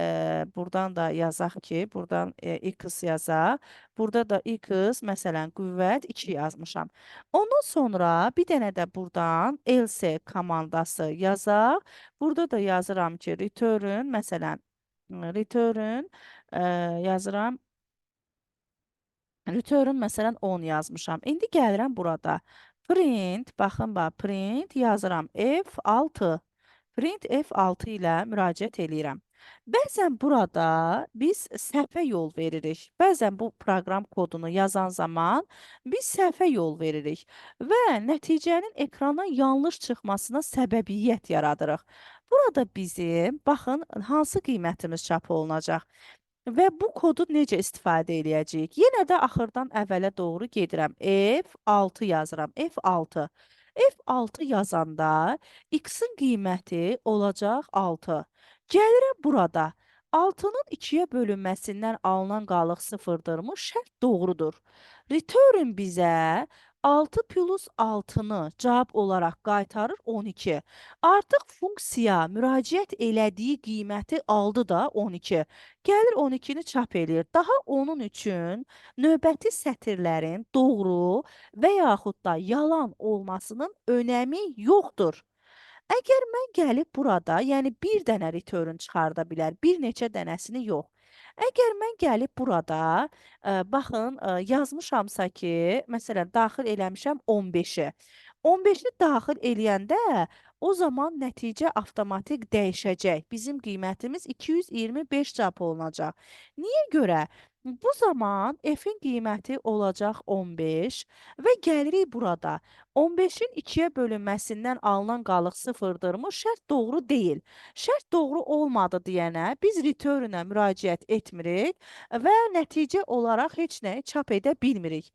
Speaker 1: buradan da yazaq ki, buradan x yazaq. Burada da x, məsələn, qüvvət 2 yazmışam. Ondan sonra bir dənə də buradan else komandası yazaq. Burada da yazıram ki, return, məsələn, return yazıram. Return, məsələn, 10 yazmışam. İndi gəlirəm burada. Print, baxın, bax, print yazıram F6. Print F6 ilə müraciət eləyirəm. Bəzən burada biz səhvə yol veririk. Bəzən bu proqram kodunu yazan zaman biz səhvə yol veririk və nəticənin ekrana yanlış çıxmasına səbəbiyyət yaradırıq. Burada bizim, baxın, hansı qiymətimiz çap olunacaq və bu kodu necə istifadə eləyəcəyik? Yenə də axırdan əvvələ doğru gedirəm. F6 yazıram. F6. F6 yazanda x-in qiyməti olacaq 6. Gəlirəm burada. 6-nın 2-yə bölünməsindən alınan qalıq 0-dırmı? Şərt doğrudur. Return bizə 6 plus 6-nı cavab olaraq qaytarır 12. Artıq funksiya müraciət elədiyi qiyməti aldı da 12. Gəlir 12-ni çap eləyir. Daha onun üçün növbəti sətirlərin doğru və yaxud da yalan olmasının önəmi yoxdur. Əgər mən gəlib burada, yəni bir dənə return çıxarda bilər, bir neçə dənəsini yox. Əgər mən gəlib burada, baxın, yazmışamsa ki, məsələn, daxil eləmişəm 15-i. 15-i daxil eləyəndə o zaman nəticə avtomatik dəyişəcək. Bizim qiymətimiz 225 cavab olunacaq. Niyə görə? Bu zaman f-in qiyməti olacaq 15 və gəlirik burada. 15-in 2-yə bölünməsindən alınan qalıq 0-dırmı? Şərt doğru deyil. Şərt doğru olmadı deyənə biz return-ə müraciət etmirik və nəticə olaraq heç nəyi çap edə bilmirik.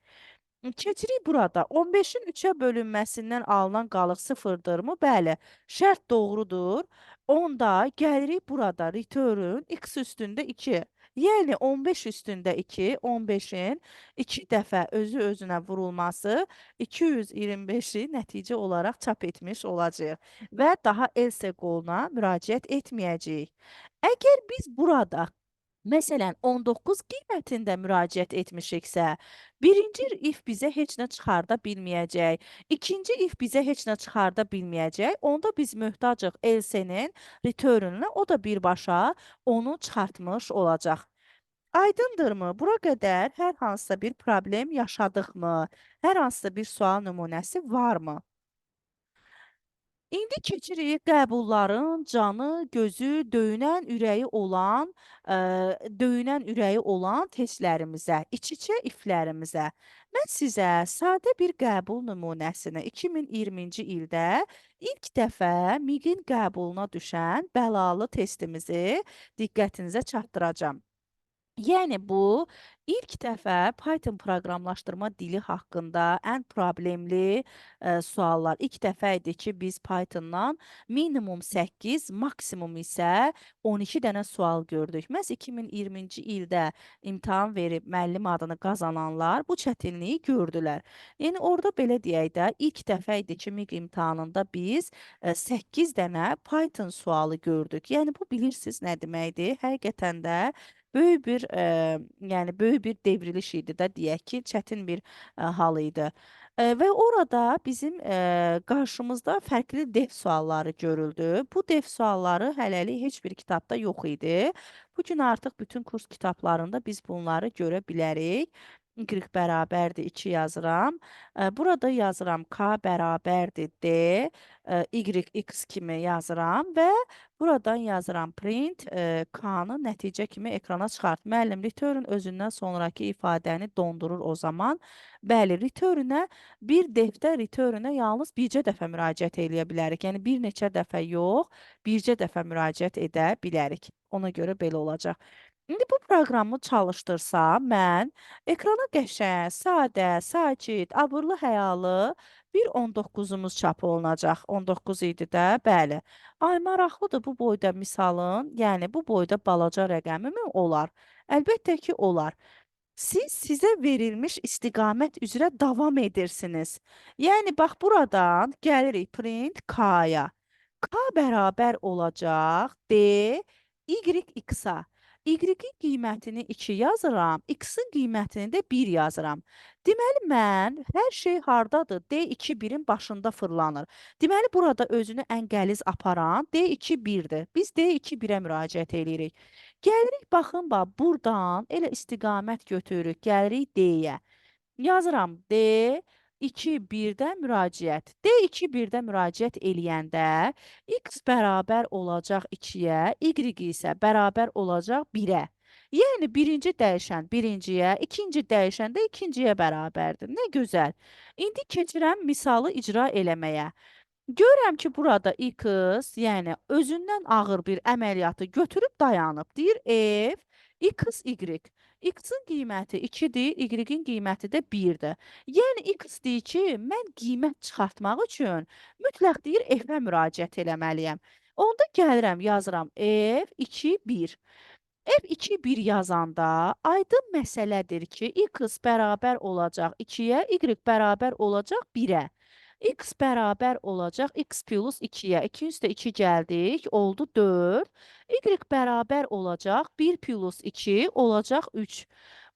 Speaker 1: Keçirik burada. 15-in 3-ə bölünməsindən alınan qalıq 0-dırmı? Bəli, şərt doğrudur. Onda gəlirik burada return x üstündə 2. Yəni 15 üstündə 2, 15-in 2 dəfə özü özünə vurulması 225-i nəticə olaraq çap etmiş olacaq və daha else qoluna müraciət etməyəcəyik. Əgər biz burada məsələn 19 qiymətində müraciət etmişiksə, birinci if bizə heç nə çıxarda bilməyəcək, ikinci if bizə heç nə çıxarda bilməyəcək, onda biz möhtacıq else-nin return-ünə, o da birbaşa onu çıxartmış olacaq. Aydındırmı? Bura qədər hər hansısa bir problem yaşadıqmı? Hər hansısa bir sual nümunəsi varmı? İndi keçirik qəbulların canı, gözü, döyünən ürəyi olan, döyünən ürəyi olan testlərimizə, iç-içə iflərimizə. Mən sizə sadə bir qəbul nümunəsini 2020-ci ildə ilk dəfə MİQ-in qəbuluna düşən bəlalı testimizi diqqətinizə çatdıracağam. Yəni bu ilk dəfə Python proqramlaşdırma dili haqqında ən problemli suallar. İlk dəfə idi ki, biz Pythondan minimum 8, maksimum isə 12 dənə sual gördük. Məhz 2020-ci ildə imtahan verib müəllim adını qazananlar bu çətinliyi gördülər. Yəni orada belə deyək də, ilk dəfə idi ki, MİQ imtahanında biz 8 dənə Python sualı gördük. Yəni bu bilirsiniz nə deməkdir? Həqiqətən də böyük bir yəni böyük bir devriliş idi də deyək ki, çətin bir hal idi. Və orada bizim qarşımızda fərqli def sualları görüldü. Bu def sualları hələlik heç bir kitabda yox idi. Bu gün artıq bütün kurs kitablarında biz bunları görə bilərik. Y bərabərdir 2 yazıram. Burada yazıram K bərabərdir D, Y, X kimi yazıram və buradan yazıram print K-nı nəticə kimi ekrana çıxart. Müəllim, return özündən sonraki ifadəni dondurur o zaman. Bəli, return-ə bir defdə return-ə yalnız bircə dəfə müraciət eləyə bilərik. Yəni bir neçə dəfə yox, bircə dəfə müraciət edə bilərik. Ona görə belə olacaq. İndi bu proqramı çalışdırsam, mən ekrana qəşəng, sadə, sakit, abırlı, həyalı bir 19-umuz çap olunacaq. 19 idi də, bəli. Ay, maraqlıdır bu boyda misalın, yəni bu boyda balaca rəqəmi mi olar? Əlbəttə ki, olar. Siz sizə verilmiş istiqamət üzrə davam edirsiniz. Yəni, bax, buradan gəlirik print K-ya. K bərabər olacaq D, Y, X-a. Y-in qiymətini 2 yazıram, X-in qiymətini də 1 yazıram. Deməli, mən hər şey hardadır? D2 1-in başında fırlanır. Deməli, burada özünü ən qəliz aparan D2 1-dir. Biz D2 1-ə müraciət eləyirik. Gəlirik, baxın, bax, buradan elə istiqamət götürürük. Gəlirik D-yə. Yazıram D 2 1-də müraciət. D2 1-də müraciət eləyəndə X bərabər olacaq 2-yə, Y isə bərabər olacaq 1-ə. Yəni birinci dəyişən birinciyə, ikinci dəyişən də ikinciyə bərabərdir. Nə gözəl. İndi keçirəm misalı icra eləməyə. Görürəm ki, burada X, yəni özündən ağır bir əməliyyatı götürüb dayanıb. Deyir F, X, Y. X-in qiyməti 2-dir, Y-in qiyməti də 1-dir. Yəni X deyir ki, mən qiymət çıxartmaq üçün mütləq deyir F-ə müraciət eləməliyəm. Onda gəlirəm, yazıram F, 2, 1. F2, 1 yazanda aydın məsələdir ki, x bərabər olacaq 2-yə, y bərabər olacaq 1-ə. X bərabər olacaq x plus 2-yə. 2 üstə 2 gəldik, oldu 4. Y bərabər olacaq 1 plus 2 olacaq 3.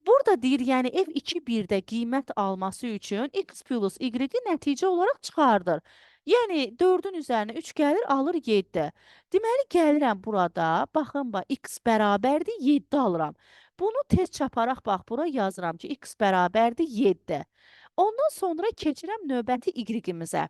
Speaker 1: Burada deyir, yəni F2, 1-də qiymət alması üçün x plus y-i nəticə olaraq çıxardır. Yəni 4-ün üzərinə 3 gəlir, alır 7. Deməli, gəlirəm burada, baxın, bax, x bərabərdir 7 alıram. Bunu tez çaparaq, bax, bura yazıram ki, x bərabərdir 7. Ondan sonra keçirəm növbəti y-imizə.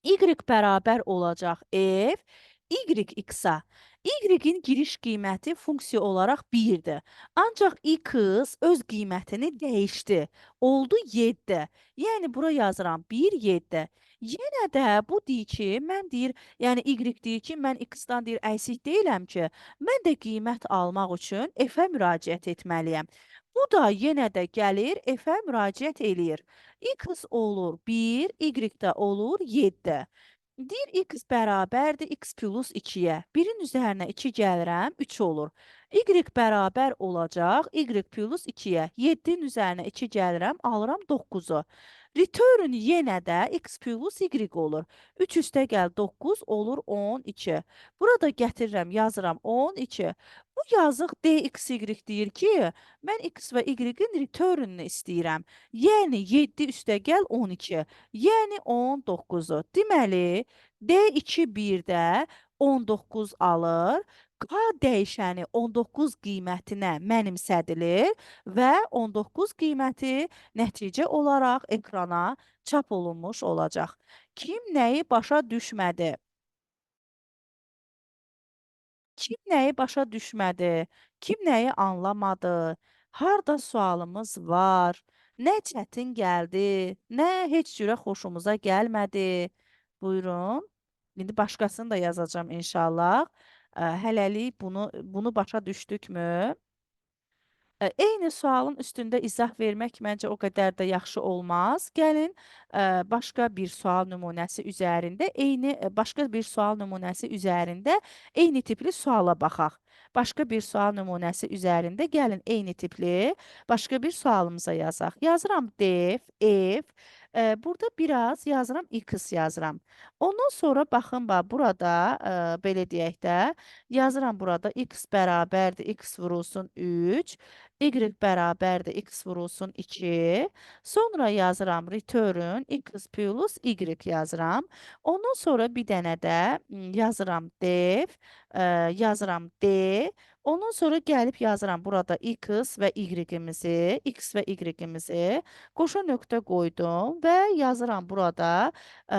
Speaker 1: Y bərabər olacaq f, y x-a. Y-in giriş qiyməti funksiya olaraq 1-dir. Ancaq x öz qiymətini dəyişdi. Oldu 7. Yəni, bura yazıram 1, 7. Yenə də bu deyir ki, mən deyir, yəni y deyir ki, mən x-dan deyir, əksik deyiləm ki, mən də qiymət almaq üçün f-ə müraciət etməliyəm. Bu da yenə də gəlir, f-ə müraciət eləyir. X olur 1, y də olur 7. Deyir, x bərabərdir x plus 2-yə. 1-in üzərinə 2 gəlirəm, 3 olur. Y bərabər olacaq y plus 2-yə. 7-nin üzərinə 2 gəlirəm, alıram 9-u. Return yenə də x plus y olur. 3 üstə gəl 9 olur 12. Burada gətirirəm, yazıram 12. Bu yazıq dxy deyir ki, mən x və y-in return'ını istəyirəm. Yəni 7 üstə gəl 12. Yəni 19-u. Deməli, D2 1-də 19 alır. K dəyişəni 19 qiymətinə mənimsədilir və 19 qiyməti nəticə olaraq ekrana çap olunmuş olacaq. Kim nəyi başa düşmədi? Kim nəyi başa düşmədi? Kim nəyi anlamadı? Harda sualımız var? Nə çətin gəldi? Nə heç cürə xoşumuza gəlmədi? Buyurun. İndi başqasını da yazacağam inşallah. Hələlik bunu başa düşdükmü? Eyni sualın üstündə izah vermək məncə o qədər də yaxşı olmaz. Gəlin başqa bir sual nümunəsi üzərində başqa bir sual nümunəsi üzərində eyni tipli suala baxaq. Başqa bir sual nümunəsi üzərində gəlin eyni tipli başqa bir sualımıza yazaq. Yazıram def, f. Burada biraz yazıram x yazıram. Ondan sonra baxın bax burada belə deyək də yazıram burada x bərabərdir x vurulsun 3, y bərabərdir x vurulsun 2. Sonra yazıram return x plus y yazıram. Ondan sonra bir dənə də yazıram def, yazıram d. Ondan sonra gəlib yazıram burada x və y-imizi, x və y-imizi qoşa nöqtə qoydum və yazıram burada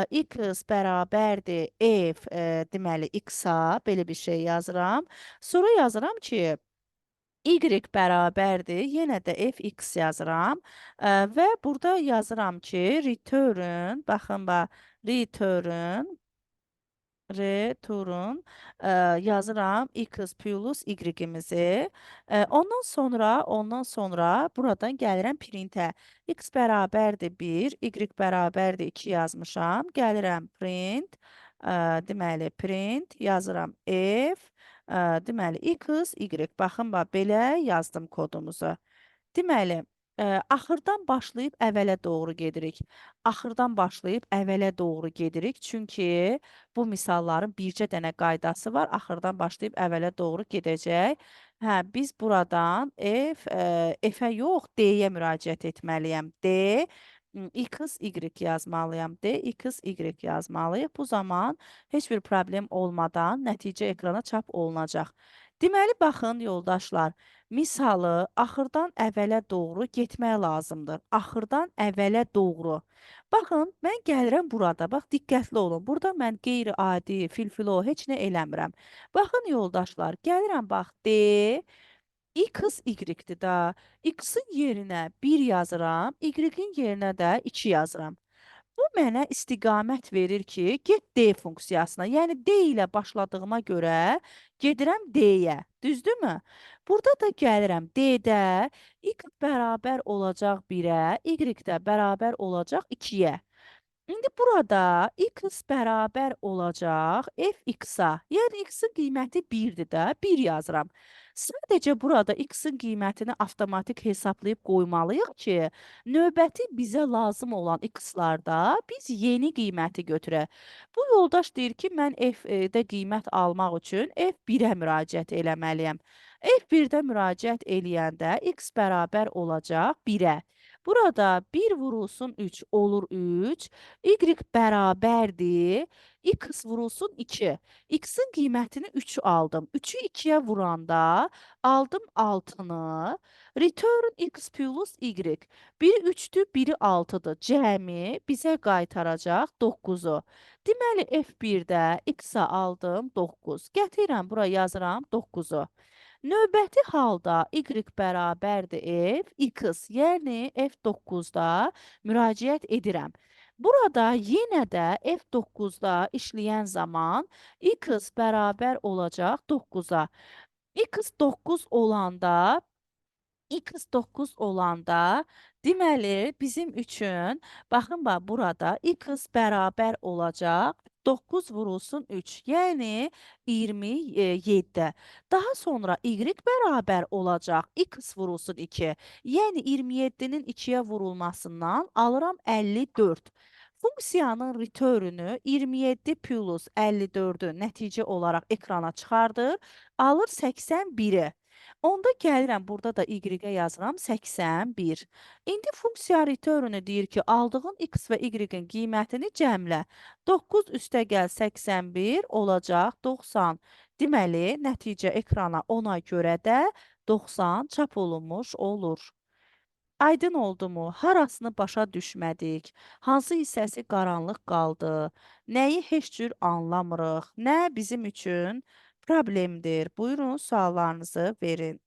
Speaker 1: x bərabərdir f, deməli x-a belə bir şey yazıram. Sonra yazıram ki, y bərabərdir, yenə də fx yazıram və burada yazıram ki, return, baxın bax, return, yazıram x plus y-imizi. Ondan sonra buradan gəlirəm printə. X bərabərdir 1, y bərabərdir 2 yazmışam. Gəlirəm print, deməli print yazıram f, deməli x, y. Baxın, bax, belə yazdım kodumuzu. Deməli, axırdan başlayıb əvvələ doğru gedirik. Axırdan başlayıb əvvələ doğru gedirik. Çünki bu misalların bircə dənə qaydası var. Axırdan başlayıb əvvələ doğru gedəcək. Hə, biz buradan F-ə yox, D-yə müraciət etməliyəm. D, X, Y yazmalıyam. D, X, Y yazmalıyıq. Bu zaman heç bir problem olmadan nəticə ekrana çap olunacaq. Deməli, baxın yoldaşlar, misalı axırdan əvvələ doğru getmək lazımdır. Axırdan əvvələ doğru. Baxın, mən gəlirəm burada. Bax, diqqətli olun. Burada mən qeyri-adi, filfilo heç nə eləmirəm. Baxın yoldaşlar, gəlirəm bax, D, X, Y-dir da. X-in yerinə 1 yazıram, Y-in yerinə də 2 yazıram. Bu mənə istiqamət verir ki, get D funksiyasına. Yəni D ilə başladığıma görə gedirəm D-yə. Düzdürmü? Burada da gəlirəm D-də X bərabər olacaq 1-ə, Y də bərabər olacaq 2-yə. İndi burada X bərabər olacaq fx-a. Yəni X-in qiyməti 1-dir də, 1 yazıram. Sadəcə burada x-in qiymətini avtomatik hesablayıb qoymalıyıq ki, növbəti bizə lazım olan x-larda biz yeni qiyməti götürək. Bu yoldaş deyir ki, mən f-də qiymət almaq üçün f1-ə müraciət eləməliyəm. F1-də müraciət eləyəndə x bərabər olacaq 1-ə. Burada 1 vurulsun 3 olur 3, y bərabərdir x vurulsun 2. X-in qiymətini 3 aldım. 3-ü 2-yə vuranda aldım 6-nı. Return x plus y. Biri 3-dür, biri 6-dır. Cəmi bizə qaytaracaq 9-u. Deməli, F1-də x-a aldım 9. Gətirirəm, bura yazıram 9-u. Növbəti halda y bərabərdir f, x, yəni F9-da müraciət edirəm. Burada yenə də F9-da işləyən zaman x bərabər olacaq 9-a. X 9 olanda, x 9 olanda, deməli bizim üçün, baxın bax burada x bərabər olacaq 9 vurulsun 3, yəni 27. Daha sonra y bərabər olacaq x vurulsun 2, yəni 27-nin 2-yə vurulmasından alıram 54. Funksiyanın return'ü 27 plus 54-ü nəticə olaraq ekrana çıxardır, alır 81-i. Onda gəlirəm, burada da y-ə yazıram 81. İndi funksiya return'ü deyir ki, aldığın x və y-in qiymətini cəmlə. 9 üstə gəl 81 olacaq 90. Deməli, nəticə ekrana ona görə də 90 çap olunmuş olur. Aydın oldu mu? Harasını başa düşmədik? Hansı hissəsi qaranlıq qaldı? Nəyi heç cür anlamırıq? Nə bizim üçün problemdir? Buyurun, suallarınızı verin.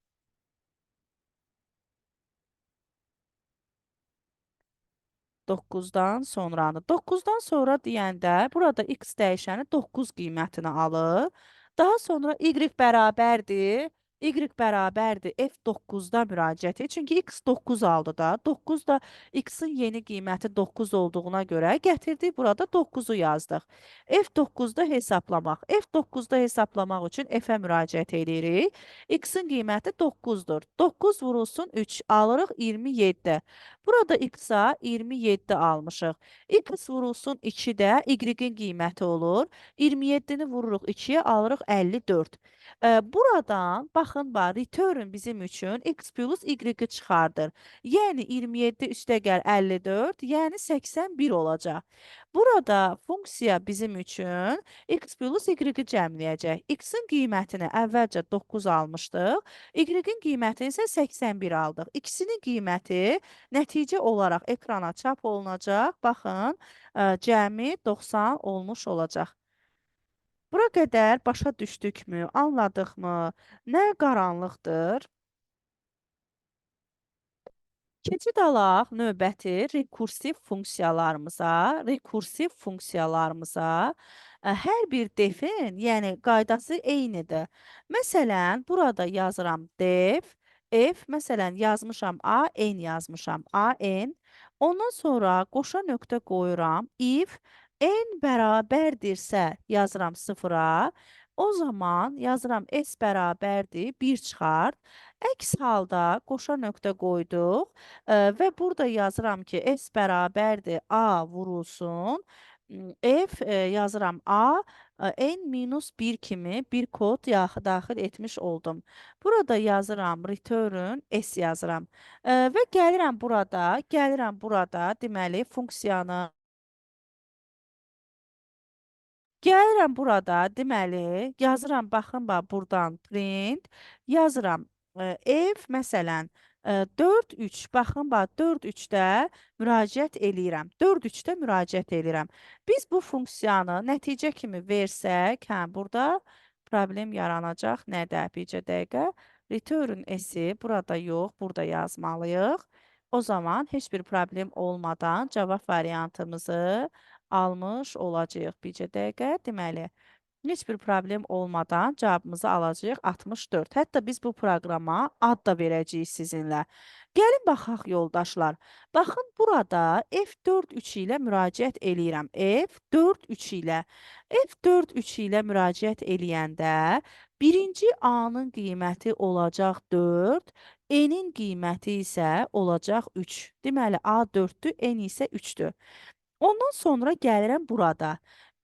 Speaker 1: 9-dan sonranı. 9-dan sonra deyəndə burada x dəyişəni 9 qiymətini alır. Daha sonra y bərabərdir. Y bərabərdir F9-da müraciət edir. Çünki x 9 aldı da. 9 da x-in yeni qiyməti 9 olduğuna görə gətirdik. Burada 9-u yazdıq. F9-da hesaplamaq. F9-da hesaplamaq üçün F-ə müraciət edirik. X-in qiyməti 9-dur. 9 vurulsun 3 alırıq 27. Burada x-a 27 almışıq. X vurulsun 2 də y-in qiyməti olur. 27-ni vururuq 2-yə alırıq 54. Buradan baxın, bax, return bizim üçün x plus y-i çıxardır. Yəni 27 üstəgəl 54, yəni 81 olacaq. Burada funksiya bizim üçün x plus y-i cəmləyəcək. X-in qiymətini əvvəlcə 9 almışdıq. Y-in qiymətini isə 81 aldıq. İkisinin qiyməti nəticə olaraq ekrana çap olunacaq. Baxın, cəmi 90 olmuş olacaq. Bura qədər başa düşdükmü, anladıqmı? Nə qaranlıqdır? Keçid alaq növbəti rekursiv funksiyalarımıza. Rekursiv funksiyalarımıza hər bir defin, yəni qaydası eynidir. Məsələn, burada yazıram def, f, məsələn, yazmışam a, n yazmışam, a, n. Ondan sonra qoşa nöqtə qoyuram, if n bərabərdirsə yazıram 0-a, o zaman yazıram s bərabərdir 1 çıxart. Əks halda qoşa nöqtə qoyduq və burada yazıram ki, s bərabərdir a vurulsun. F yazıram a, n minus 1 kimi bir kod daxil etmiş oldum. Burada yazıram return s yazıram. Və gəlirəm burada, deməli funksiyanı gəlirəm burada, deməli, yazıram, baxın, bax, buradan print, yazıram f, məsələn, 4, 3, baxın, bax, 4, 3-də müraciət eləyirəm. 4, 3-də müraciət eləyirəm. Biz bu funksiyanı nəticə kimi versək, hə, burada problem yaranacaq. Nədə? Bircə dəqiqə. Return s-i burada yox, burada yazmalıyıq. O zaman heç bir problem olmadan cavab variantımızı almış olacağıq. Bircə dəqiqə, deməli, heç bir problem olmadan cavabımızı alacağıq 64. Hətta biz bu proqrama ad da verəcəyik sizinlə. Gəlin baxaq yoldaşlar. Baxın, burada F4-3 ilə müraciət eləyirəm. F4-3 ilə. F4-3 ilə müraciət eləyəndə Birinci A-nın qiyməti olacaq 4, N-in qiyməti isə olacaq 3. Deməli, A 4-dür, N isə 3-dür. Ondan sonra gəlirəm burada.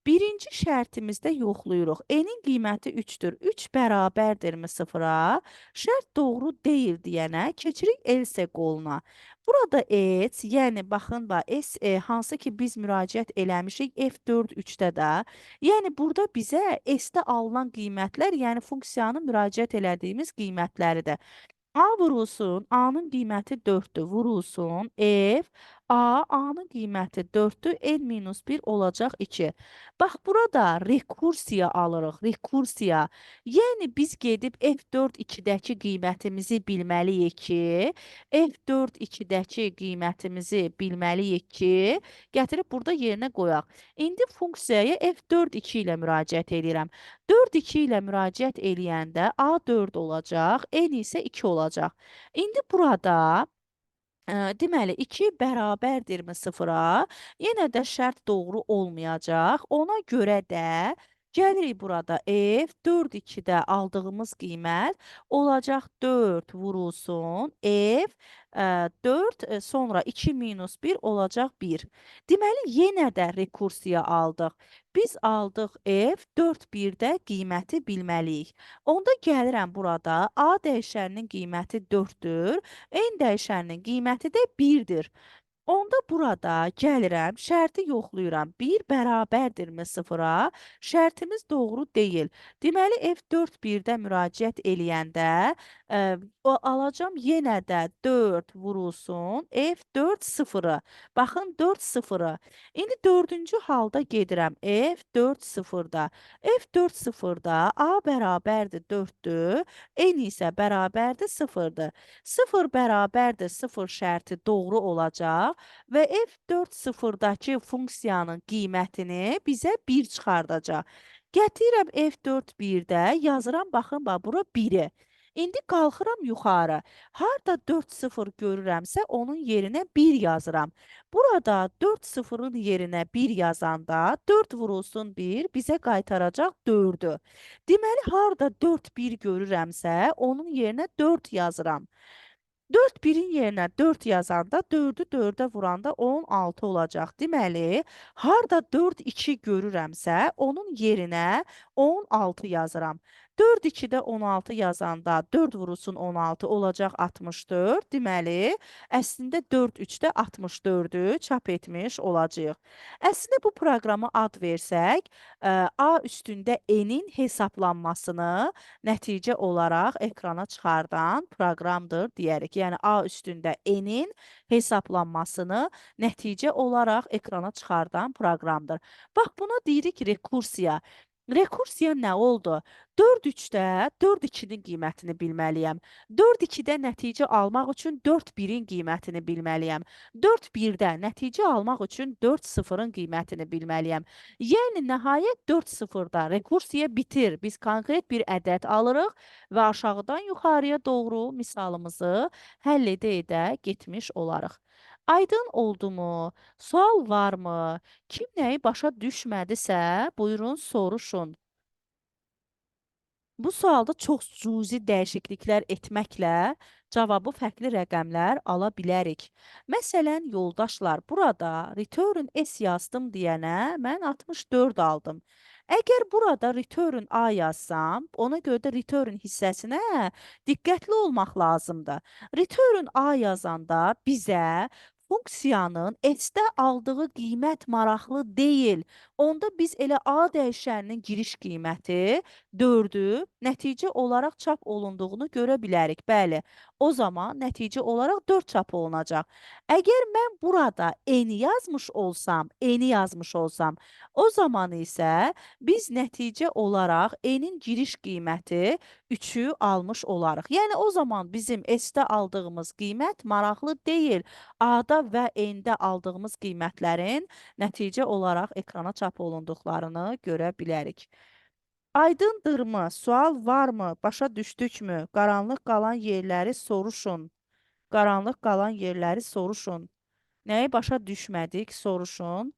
Speaker 1: Birinci şərtimizdə yoxlayırıq. N-in qiyməti 3-dür. 3 bərabərdirmi 0-a? Şərt doğru deyil deyənə keçirik else qoluna. Burada S, yəni baxın, S, hansı ki biz müraciət eləmişik F4 3-də də. Yəni burada bizə S-də alınan qiymətlər, yəni funksiyanın müraciət elədiyimiz qiymətləridir. A vurulsun, A-nın qiyməti 4-dür, vurulsun, F, A, A-nın qiyməti 4-dür, N minus 1 olacaq 2. Bax, burada rekursiya alırıq, rekursiya. Yəni, biz gedib F4 2-dəki qiymətimizi bilməliyik ki, F4 2-dəki qiymətimizi bilməliyik ki, gətirib burada yerinə qoyaq. İndi funksiyaya F4 2 ilə müraciət edirəm. 4 2 ilə müraciət eləyəndə A 4 olacaq, N isə 2 olacaq. İndi burada deməli 2 bərabərdirmi 0-a? Yenə də şərt doğru olmayacaq. Ona görə də gəlirik burada F 4 2-də aldığımız qiymət olacaq 4 vurulsun F 4, sonra 2 minus 1 olacaq 1. Deməli, yenə də rekursiya aldıq. Biz aldıq F 4 1-də qiyməti bilməliyik. Onda gəlirəm burada A dəyişəninin qiyməti 4-dür, N dəyişəninin qiyməti də 1-dir. Onda burada gəlirəm, şərti yoxlayıram. 1 bərabərdirmi 0-a? Şərtimiz doğru deyil. Deməli, F4 1-də müraciət eləyəndə alacam yenə də 4 vurulsun F4 0-ı. Baxın, 4 0-ı. İndi dördüncü halda gedirəm F4 0-da. F4 0-da A bərabərdir 4-dür, N isə bərabərdir 0-dır. 0 bərabərdir 0 şərti doğru olacaq və F4 0-dakı funksiyanın qiymətini bizə 1 çıxardacaq. Gətirirəm F4 1-də, yazıram, baxın, bax, bura 1-i. İndi qalxıram yuxarı. Harda 4 0 görürəmsə, onun yerinə 1 yazıram. Burada 4 0-ın yerinə 1 yazanda 4 vurulsun 1 bizə qaytaracaq 4-ü. Deməli, harda 4 1 görürəmsə, onun yerinə 4 yazıram. 4 1-in yerinə 4 yazanda 4-ü 4-ə vuranda 16 olacaq. Deməli, harda 4 2 görürəmsə, onun yerinə 16 yazıram. 4 2-də 16 yazanda 4 vurulsun 16 olacaq 64. Deməli, əslində 4 3-də 64-ü çap etmiş olacağıq. Əslində bu proqrama ad versək, A üstündə N-in hesablanmasını nəticə olaraq ekrana çıxardan proqramdır deyərik. Yəni A üstündə N-in hesablanmasını nəticə olaraq ekrana çıxardan proqramdır. Bax, buna deyirik rekursiya. Rekursiya nə oldu? 4 3-də 4 2-nin qiymətini bilməliyəm. 4 2-də nəticə almaq üçün 4 1-in qiymətini bilməliyəm. 4 1-də nəticə almaq üçün 4 0-ın qiymətini bilməliyəm. Yəni nəhayət 4 0-da rekursiya bitir. Biz konkret bir ədəd alırıq və aşağıdan yuxarıya doğru misalımızı həll edə-edə getmiş olarıq. Aydın oldu mu? Sual varmı? Kim nəyi başa düşmədisə, buyurun soruşun. Bu sualda çox cüzi dəyişikliklər etməklə cavabı fərqli rəqəmlər ala bilərik. Məsələn, yoldaşlar, burada return S yazdım deyənə mən 64 aldım. Əgər burada return A yazsam, ona görə də return hissəsinə diqqətli olmaq lazımdır. Return A yazanda bizə funksiyanın S-də aldığı qiymət maraqlı deyil. Onda biz elə A dəyişəninin giriş qiyməti 4-ü nəticə olaraq çap olunduğunu görə bilərik. Bəli, o zaman nəticə olaraq 4 çap olunacaq. Əgər mən burada N yazmış olsam, N yazmış olsam, o zaman isə biz nəticə olaraq N-in giriş qiyməti 3-ü almış olarıq. Yəni o zaman bizim S-də aldığımız qiymət maraqlı deyil. A-da və N-də aldığımız qiymətlərin nəticə olaraq ekrana çap olunduqlarını görə bilərik. Aydındırmı? Sual varmı? Başa düşdükmü? Qaranlıq qalan yerləri soruşun. Qaranlıq qalan yerləri soruşun. Nəyi başa düşmədik? Soruşun.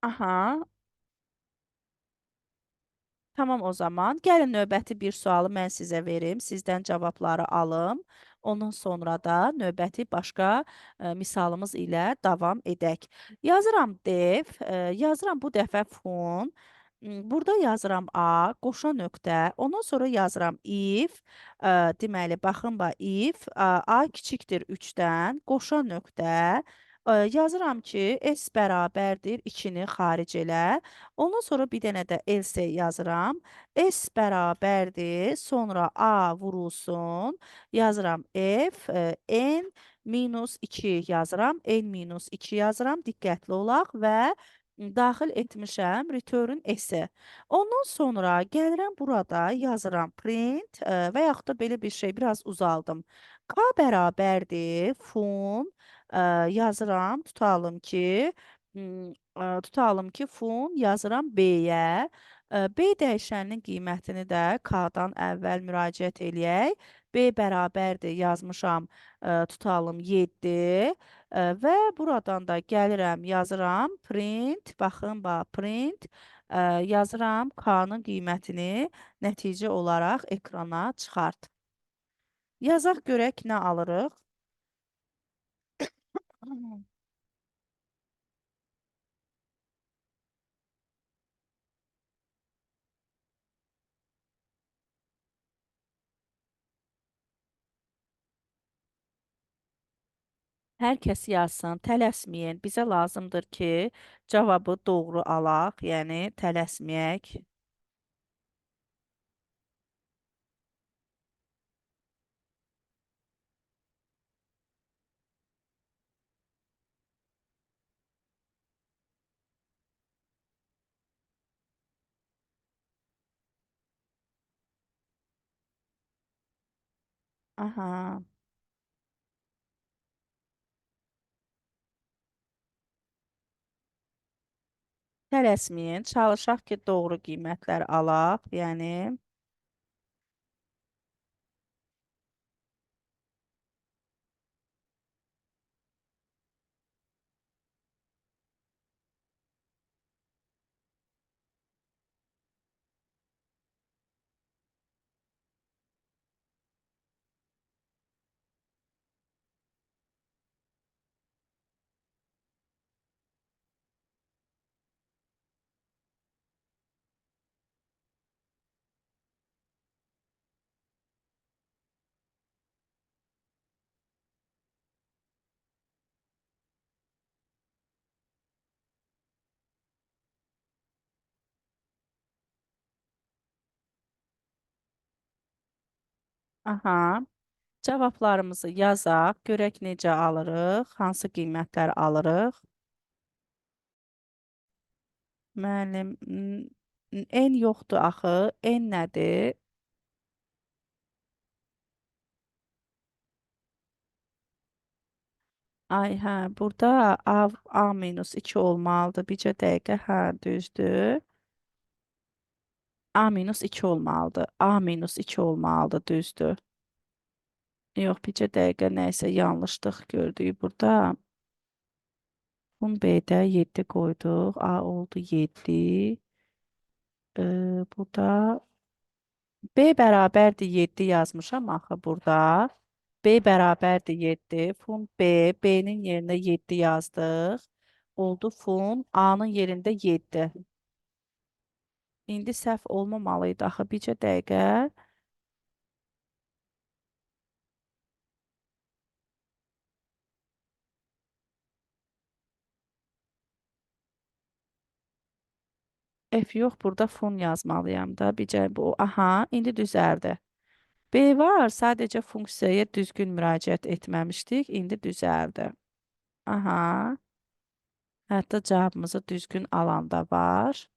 Speaker 1: Aha. Tamam o zaman. Gəlin növbəti bir sualı mən sizə verim. Sizdən cavabları alım. Ondan sonra da növbəti başqa misalımız ilə davam edək. Yazıram def, yazıram bu dəfə fun. Burada yazıram A, qoşa nöqtə. Ondan sonra yazıram if. Deməli, baxın, bax, if A kiçikdir 3-dən, qoşa nöqtə. Yazıram ki, S bərabərdir 2-ni xaric elə. Ondan sonra bir dənə də else yazıram. S bərabərdir, sonra A vurulsun. Yazıram F, N minus 2 yazıram. N minus 2 yazıram. Diqqətli olaq və daxil etmişəm return S-i. Ondan sonra gəlirəm burada yazıram print, və yaxud da belə bir şey biraz uzaldım. K bərabərdir fun, yazıram, tutalım ki fun yazıram B-yə. B dəyişəninin qiymətini də K-dan əvvəl müraciət eləyək. B bərabərdir yazmışam, tutalım 7. Və buradan da gəlirəm, yazıram print, baxın, bax, print, yazıram K-nın qiymətini nəticə olaraq ekrana çıxart. Yazaq görək nə alırıq. Hər kəs yazsın, tələsməyin. Bizə lazımdır ki, cavabı doğru alaq, yəni tələsməyək. Aha. Tələsməyin, çalışaq ki, doğru qiymətlər alaq, yəni. Aha. Cavablarımızı yazaq, görək necə alırıq, hansı qiymətlər alırıq. Müəllim, N yoxdur axı, N nədir? Ay, hə, burada A minus 2 olmalıdır. Bircə dəqiqə, hə, düzdür. A minus 2 olmalıdır. A minus 2 olmalıdır, düzdür. Yox, bircə dəqiqə nəysə yanlışlıq gördük burada. Fun B-də 7 qoyduq. A oldu 7. Burada B bərabərdir 7 yazmışam axı burada. B bərabərdir 7. Fun B, B-nin yerinə 7 yazdıq. Oldu fun, A-nın yerində 7. İndi səhv olmamalıydı axı bircə dəqiqə. F yox, burada fun yazmalıyam da. Bircə bu. Aha, indi düzəldi. B var, sadəcə funksiyaya düzgün müraciət etməmişdik. İndi düzəldi. Aha. Hətta cavabımızı düzgün alan da var.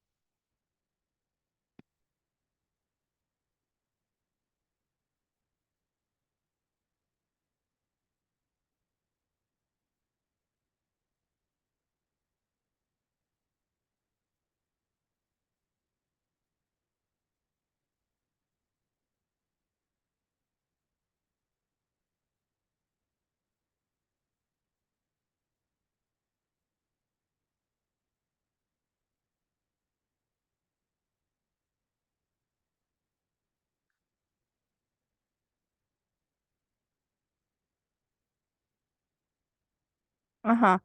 Speaker 1: Aha.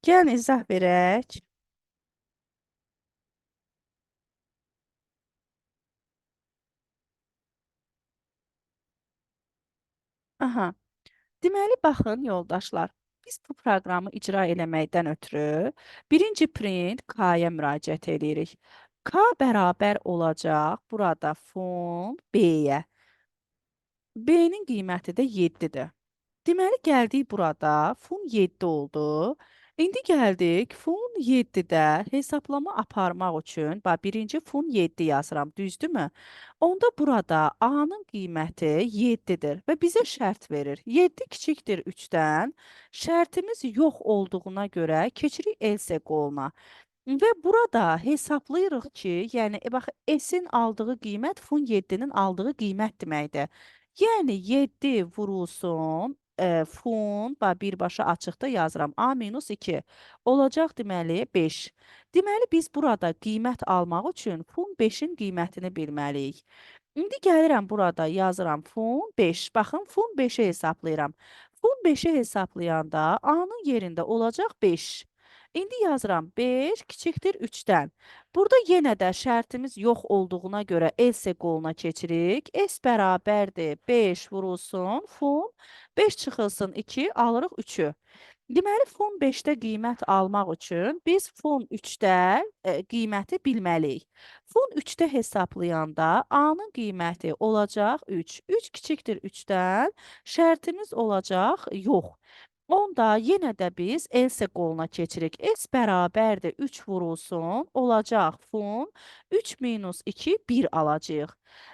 Speaker 1: Gəlin izah verək. Aha. Deməli, baxın yoldaşlar, biz bu proqramı icra eləməkdən ötürü birinci print K-ya müraciət edirik. K bərabər olacaq burada fon B-yə. B-nin qiyməti də 7-dir. Deməli, gəldik burada fon 7 oldu. İndi gəldik fon 7-də hesablama aparmaq üçün, bax, birinci fon 7 yazıram, düzdürmü? Onda burada A-nın qiyməti 7-dir və bizə şərt verir. 7 kiçikdir 3-dən. Şərtimiz yox olduğuna görə keçirik else qoluna. Və burada hesablayırıq ki, yəni, bax, S-in aldığı qiymət fon 7-nin aldığı qiymət deməkdir. Yəni, 7 vurulsun fon, bax, birbaşa açıqda yazıram, A minus 2 olacaq deməli 5. Deməli, biz burada qiymət almaq üçün fon 5-in qiymətini bilməliyik. İndi gəlirəm burada yazıram fon 5. Baxın, fon 5-i hesablayıram. Fon 5-i hesablayanda A-nın yerində olacaq 5. İndi yazıram 5 kiçikdir 3-dən. Burada yenə də şərtimiz yox olduğuna görə else qoluna keçirik. S bərabərdir 5 vurulsun fon 5 çıxılsın 2 alırıq 3-ü. Deməli, fon 5-də qiymət almaq üçün biz fon 3-də qiyməti bilməliyik. Fon 3-də hesablayanda A-nın qiyməti olacaq 3. 3 kiçikdir 3-dən, şərtimiz olacaq yox. Onda yenə də biz else qoluna keçirik. S bərabərdir 3 vurulsun, olacaq fon 3 minus 2, 1 alacağıq.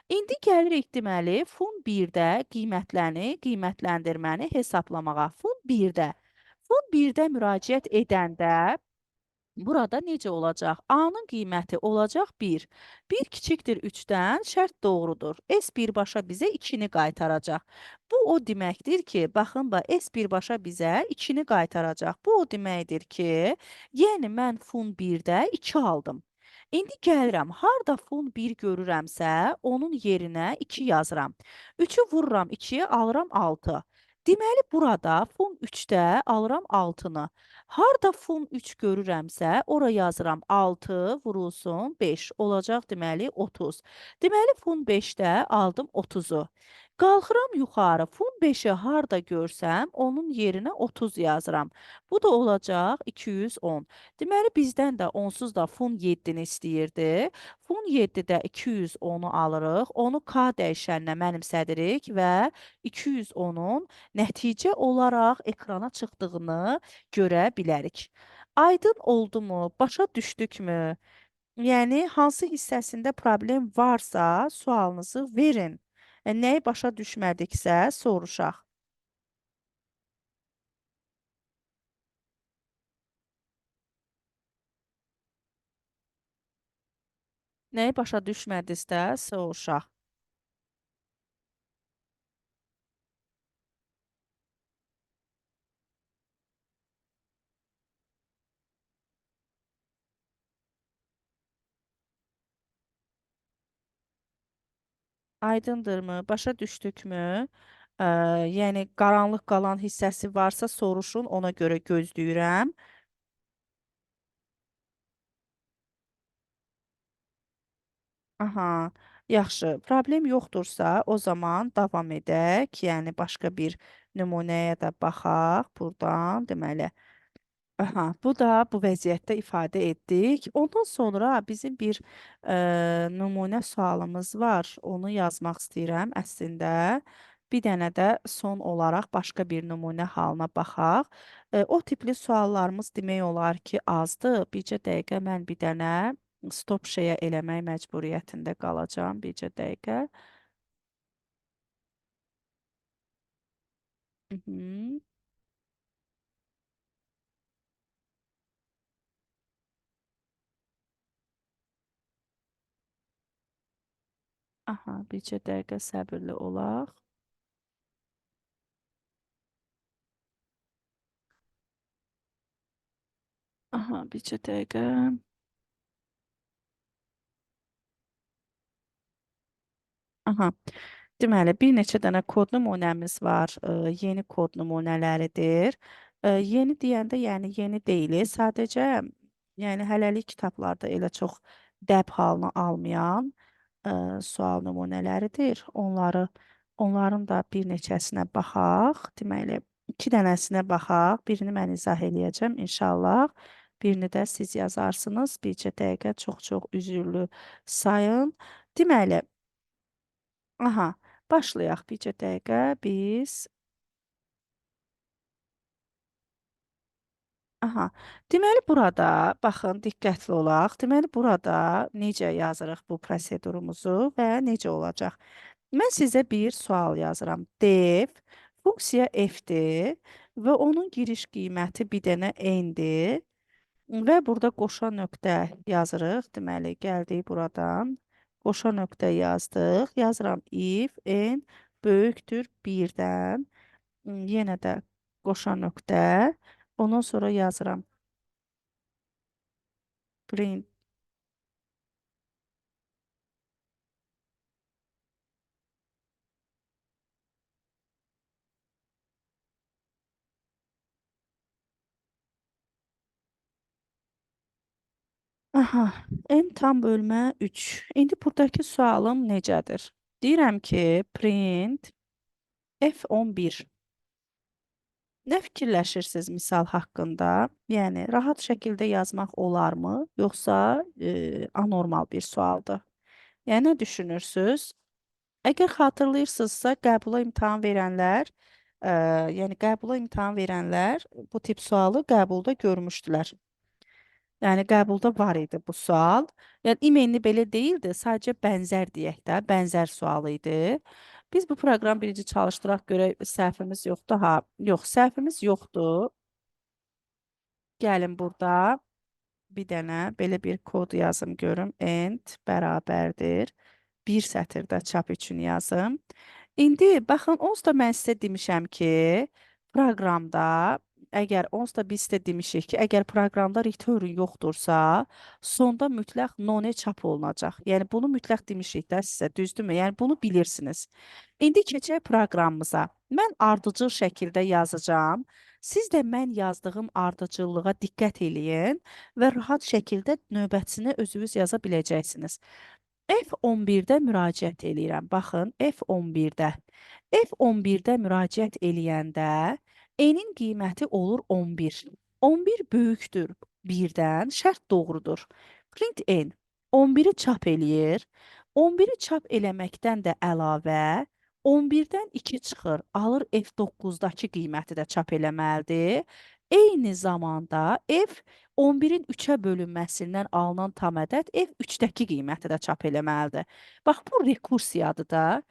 Speaker 1: İndi gəlirik deməli fon 1-də qiymətləndirməni hesablamağa. Fon 1-də. Fon 1-də müraciət edəndə burada necə olacaq? A-nın qiyməti olacaq 1. 1 kiçikdir 3-dən, şərt doğrudur. S birbaşa bizə 2-ni qaytaracaq. Bu o deməkdir ki, baxın, bax, S birbaşa bizə 2-ni qaytaracaq. Bu o deməkdir ki, yəni mən fon 1-də 2 aldım. İndi gəlirəm, harda fon 1 görürəmsə, onun yerinə 2 yazıram. 3-ü vururam 2-yə, alıram 6. Deməli, burada fon 3-də alıram 6-nı. Harda fon 3 görürəmsə, ora yazıram 6 vurulsun 5. Olacaq deməli 30. Deməli, fon 5-də aldım 30-u. Qalxıram yuxarı. Fon 5-i harda görsəm, onun yerinə 30 yazıram. Bu da olacaq 210. Deməli, bizdən də onsuz da fon 7-ni istəyirdi. Fon 7-də 210-u alırıq. Onu K dəyişəninə mənimsədirik və 210-un nəticə olaraq ekrana çıxdığını görə bilərik. Aydın oldu mu? Başa düşdükmü? Yəni, hansı hissəsində problem varsa, sualınızı verin. Nəyi başa düşmədiksə, soruşaq. Nəyi başa düşmədiksə, soruşaq. Aydındırmı? Başa düşdükmü? Yəni qaranlıq qalan hissəsi varsa soruşun, ona görə gözləyirəm. Aha, yaxşı. Problem yoxdursa, o zaman davam edək. Yəni başqa bir nümunəyə də baxaq buradan. Deməli, aha, bu da bu vəziyyətdə ifadə etdik. Ondan sonra bizim bir nümunə sualımız var. Onu yazmaq istəyirəm əslində. Bir dənə də son olaraq başqa bir nümunə halına baxaq. O tipli suallarımız demək olar ki, azdır. Bircə dəqiqə mən bir dənə stop şeyə eləmək məcburiyyətində qalacağam. Bircə dəqiqə. Hı -hı. Aha, bircə dəqiqə səbirli olaq. Aha, bircə dəqiqə. Aha. Deməli, bir neçə dənə kod nümunəmiz var. Yeni kod nümunələridir. Yeni deyəndə, yəni yeni deyil, sadəcə yəni hələlik kitablarda elə çox dəb halını almayan sual nümunələridir. Onların da bir neçəsinə baxaq. Deməli, 2 dənəsinə baxaq. Birini mən izah eləyəcəm inşallah. Birini də siz yazarsınız. Bircə dəqiqə çox-çox üzürlü sayın. Deməli, aha, başlayaq. Bircə dəqiqə biz... Aha. Deməli, burada, baxın, diqqətli olaq. Deməli, burada necə yazırıq bu prosedurumuzu və necə olacaq? Mən sizə bir sual yazıram. Def, funksiya f-dir və onun giriş qiyməti bir dənə n-dir. Və burada qoşa nöqtə yazırıq. Deməli, gəldik buradan. Qoşa nöqtə yazdıq. Yazıram if n böyükdür 1-dən. Yenə də qoşa nöqtə. Ondan sonra yazıram. Print. Aha, n tam bölmə 3. İndi buradakı sualım necədir? Deyirəm ki, print F11. Nə fikirləşirsiniz misal haqqında? Yəni, rahat şəkildə yazmaq olarmı? Yoxsa anormal bir sualdır? Yəni, nə düşünürsünüz? Əgər xatırlayırsınızsa, qəbula imtahan verənlər, yəni qəbula imtahan verənlər bu tip sualı qəbulda görmüşdülər. Yəni, qəbulda var idi bu sual. Yəni, e-mailini belə deyildi, sadəcə bənzər deyək də, bənzər sualı idi. Biz bu proqram birinci çalışdıraq, görək səhvimiz yoxdur. Ha, yox, səhvimiz yoxdur. Gəlin burada bir dənə belə bir kod yazım görüm. End bərabərdir. Bir sətirdə çap üçün yazım. İndi baxın, onsuz da mən sizə demişəm ki, proqramda, əgər onsuz da biz sizə demişik ki, əgər proqramda return yoxdursa, sonda mütləq none çap olunacaq. Yəni, bunu mütləq demişik də sizə, düzdürmü? Yəni, bunu bilirsiniz. İndi keçək proqramımıza. Mən ardıcıl şəkildə yazacağam. Siz də mən yazdığım ardıcıllığa diqqət eləyin və rahat şəkildə növbətini özünüz yaza biləcəksiniz. F11-də müraciət eləyirəm. Baxın, F11-də. F11-də müraciət eləyəndə N-in qiyməti olur 11. 11 böyükdür 1-dən, şərt doğrudur. Print N 11-i çap eləyir. 11-i çap eləməkdən də əlavə 11-dən 2 çıxır. Alır F9-dakı qiyməti də çap eləməlidir. Eyni zamanda F 11-in 3-ə bölünməsindən alınan tam ədəd F3-dəki qiyməti də çap eləməlidir. Bax, bu rekursiyadır da.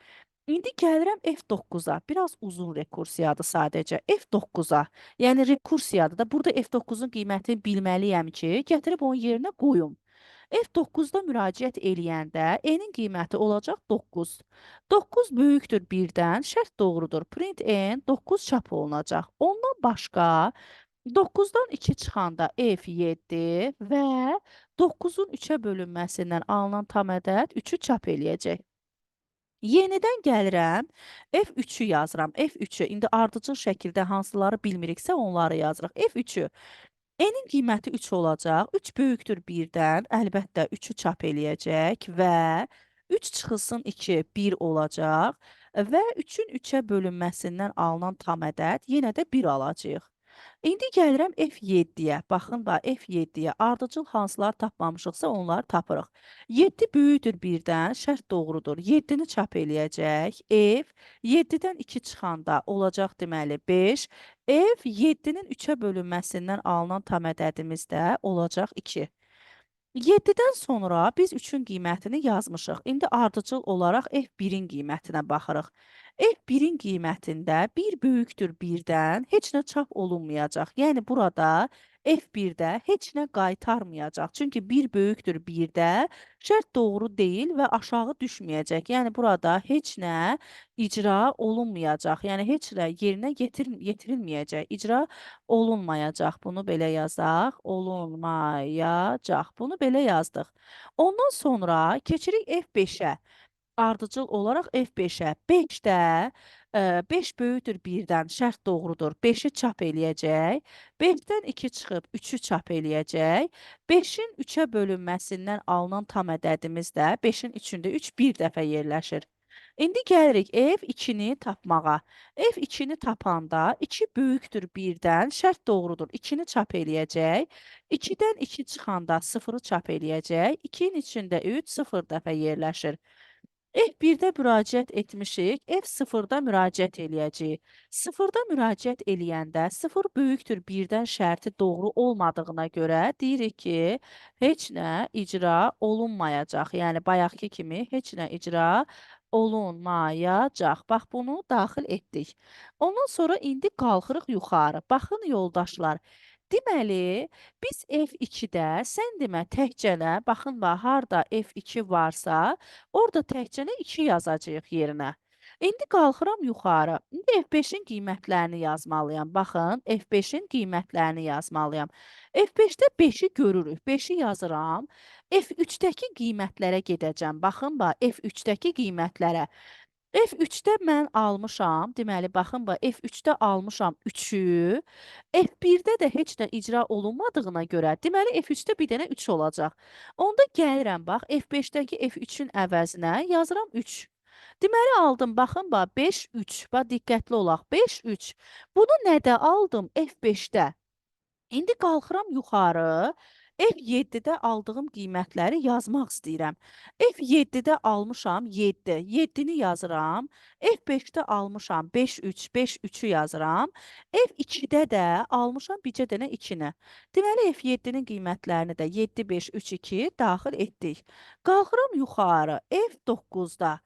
Speaker 1: İndi gəlirəm F9-a. Biraz uzun rekursiyadır sadəcə. F9-a. Yəni rekursiyadır da. Burada F9-un qiymətini bilməliyəm ki, gətirib onun yerinə qoyum. F9-da müraciət eləyəndə N-in qiyməti olacaq 9. 9 böyükdür 1-dən, şərt doğrudur. Print N 9 çap olunacaq. Ondan başqa 9-dan 2 çıxanda F7 və 9-un 3-ə bölünməsindən alınan tam ədəd 3-ü çap eləyəcək. Yenidən gəlirəm, F3-ü yazıram. F3-ü, indi ardıcıl şəkildə hansıları bilmiriksə onları yazırıq. F3-ü, N-in qiyməti 3 olacaq. 3 böyükdür 1-dən, əlbəttə 3-ü çap eləyəcək və 3 çıxılsın 2, 1 olacaq və 3-ün 3-ə bölünməsindən alınan tam ədəd yenə də 1 alacağıq. İndi gəlirəm F7-yə. Baxın, bax, F7-yə ardıcıl hansılar tapmamışıqsa onları tapırıq. 7 böyükdür 1-dən, şərt doğrudur. 7-ni çap eləyəcək. F 7-dən 2 çıxanda olacaq deməli 5. F 7-nin 3-ə bölünməsindən alınan tam ədədimiz də olacaq 2. 7-dən sonra biz 3-ün qiymətini yazmışıq. İndi ardıcıl olaraq F1-in qiymətinə baxırıq. F1-in qiymətində 1 böyükdür 1-dən, heç nə çap olunmayacaq. Yəni burada F1-də heç nə qaytarmayacaq. Çünki 1 böyükdür 1-də, şərt doğru deyil və aşağı düşməyəcək. Yəni burada heç nə icra olunmayacaq. Yəni heç nə yerinə yetirilməyəcək, icra olunmayacaq. Bunu belə yazaq. Olunmayacaq. Bunu belə yazdıq. Ondan sonra keçirik F5-ə. Ardıcıl olaraq F5-ə. 5-də 5 böyükdür 1-dən, şərt doğrudur. 5-i çap eləyəcək. 5-dən 2 çıxıb 3-ü çap eləyəcək. 5-in 3-ə bölünməsindən alınan tam ədədimiz də 5-in içində 3 bir dəfə yerləşir. İndi gəlirik F2-ni tapmağa. F2-ni tapanda 2 böyükdür 1-dən, şərt doğrudur. 2-ni çap eləyəcək. 2-dən 2 çıxanda 0-ı çap eləyəcək. 2-nin içində 3 0 dəfə yerləşir. F1-də müraciət etmişik, F0-da müraciət eləyəcəyik. 0-da müraciət eləyəndə 0 böyükdür 1-dən şərti doğru olmadığına görə deyirik ki, heç nə icra olunmayacaq. Yəni, bayaqki kimi heç nə icra olunmayacaq. Bax, bunu daxil etdik. Ondan sonra indi qalxırıq yuxarı. Baxın, yoldaşlar. Deməli, biz F2-də, sən demə təkcənə, baxın, bax, harda F2 varsa, orada təkcənə 2 yazacağıq yerinə. İndi qalxıram yuxarı. İndi F5-in qiymətlərini yazmalıyam. Baxın, F5-in qiymətlərini yazmalıyam. F5-də 5-i görürük. 5-i yazıram. F3-dəki qiymətlərə gedəcəm. Baxın, bax, F3-dəki qiymətlərə. F3-də mən almışam, deməli, baxın, bax, F3-də almışam 3-ü, F1-də də heç nə icra olunmadığına görə, deməli, F3-də bir dənə 3 olacaq. Onda gəlirəm, bax, F5-dəki F3-ün əvəzinə yazıram 3. Deməli, aldım, baxın, bax, 5, 3, bax, diqqətli olaq, 5, 3. Bunu nədə aldım? F5-də. İndi qalxıram yuxarı. F7-də aldığım qiymətləri yazmaq istəyirəm. F7-də almışam 7. 7-ni yazıram. F5-də almışam 5, 3, 5, 3-ü yazıram. F2-də də almışam bircə dənə 2-ni. Deməli, F7-nin qiymətlərini də 7, 5, 3, 2 daxil etdik. Qalxıram yuxarı. F9-da.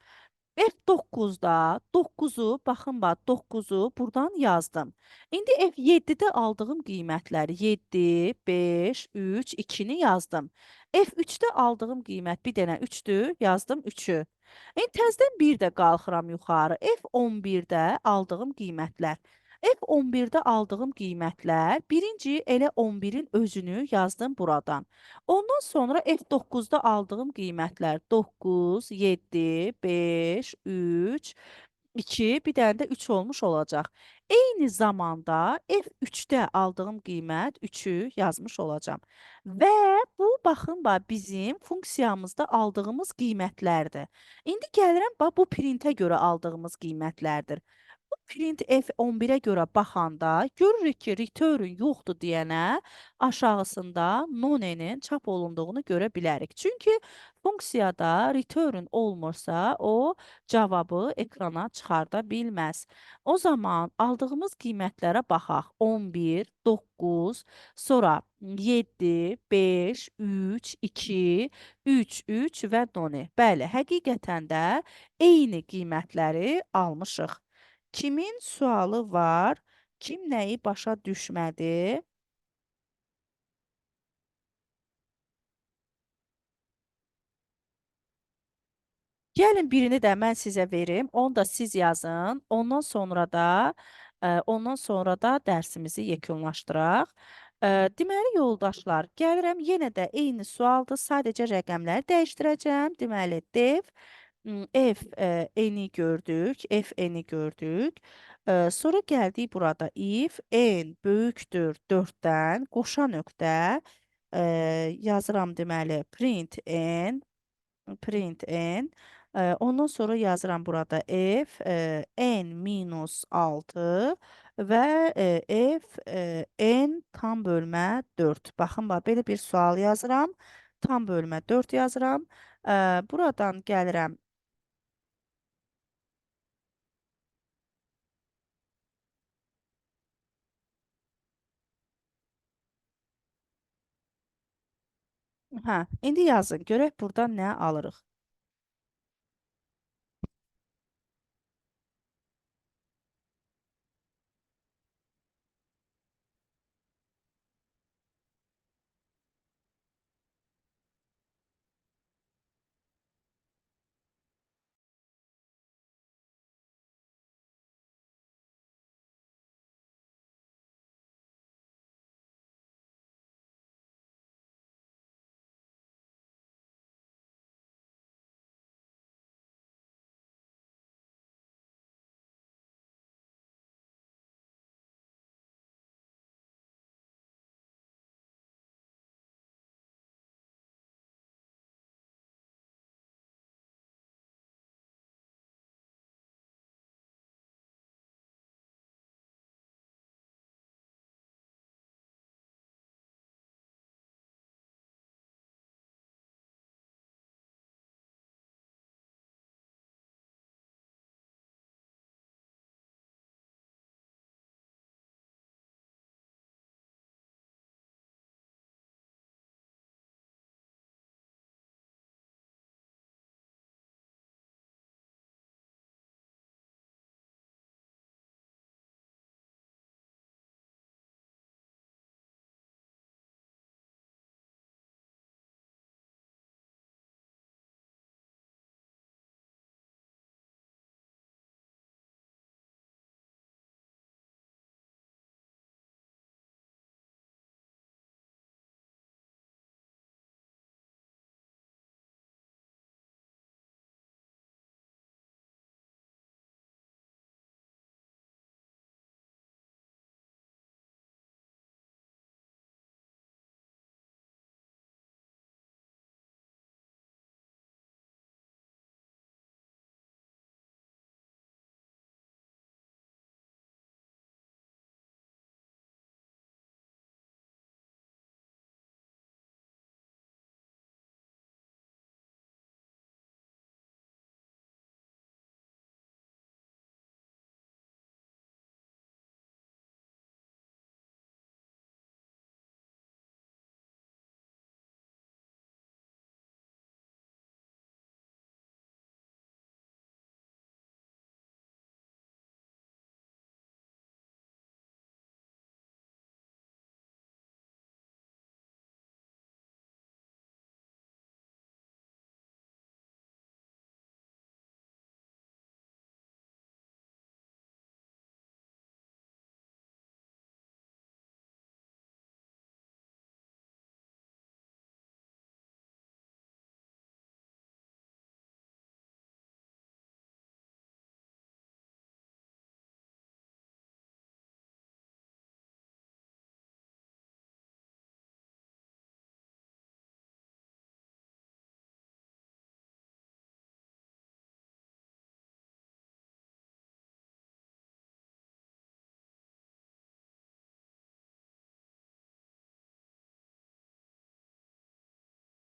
Speaker 1: F9-da 9-u, baxın, bax, 9-u buradan yazdım. İndi F7-də aldığım qiymətləri 7, 5, 3, 2-ni yazdım. F3-də aldığım qiymət bir dənə 3-dür, yazdım 3-ü. İndi təzədən bir də qalxıram yuxarı. F11-də aldığım qiymətlər. F11-də aldığım qiymətlər, birinci elə 11-in özünü yazdım buradan. Ondan sonra F9-da aldığım qiymətlər 9, 7, 5, 3, 2, bir dənə də 3 olmuş olacaq. Eyni zamanda F3-də aldığım qiymət 3-ü yazmış olacağam. Və bu, baxın, bax, bizim funksiyamızda aldığımız qiymətlərdir. İndi gəlirəm, bax, bu printə görə aldığımız qiymətlərdir. Bu print F11-ə görə baxanda görürük ki, return yoxdur deyənə aşağısında none'nin çap olunduğunu görə bilərik. Çünki funksiyada return olmursa, o cavabı ekrana çıxarda bilməz. O zaman aldığımız qiymətlərə baxaq. 11, 9, sonra 7, 5, 3, 2, 3, 3 və none. Bəli, həqiqətən də eyni qiymətləri almışıq. Kimin sualı var? Kim nəyi başa düşmədi? Gəlin birini də mən sizə verim, onu da siz yazın. Ondan sonra da dərsimizi yekunlaşdıraq. Deməli yoldaşlar, gəlirəm yenə də eyni sualdır. Sadəcə rəqəmləri dəyişdirəcəm. Deməli def F n-i gördük, F n-i gördük. Sonra gəldik burada if n böyükdür 4-dən, qoşa nöqtə yazıram deməli print n, print n. Ondan sonra yazıram burada F n minus 6 və F n tam bölmə 4. Baxın, bax, belə bir sual yazıram. Tam bölmə 4 yazıram. Buradan gəlirəm. Hə, indi yazın. Görək buradan nə alırıq.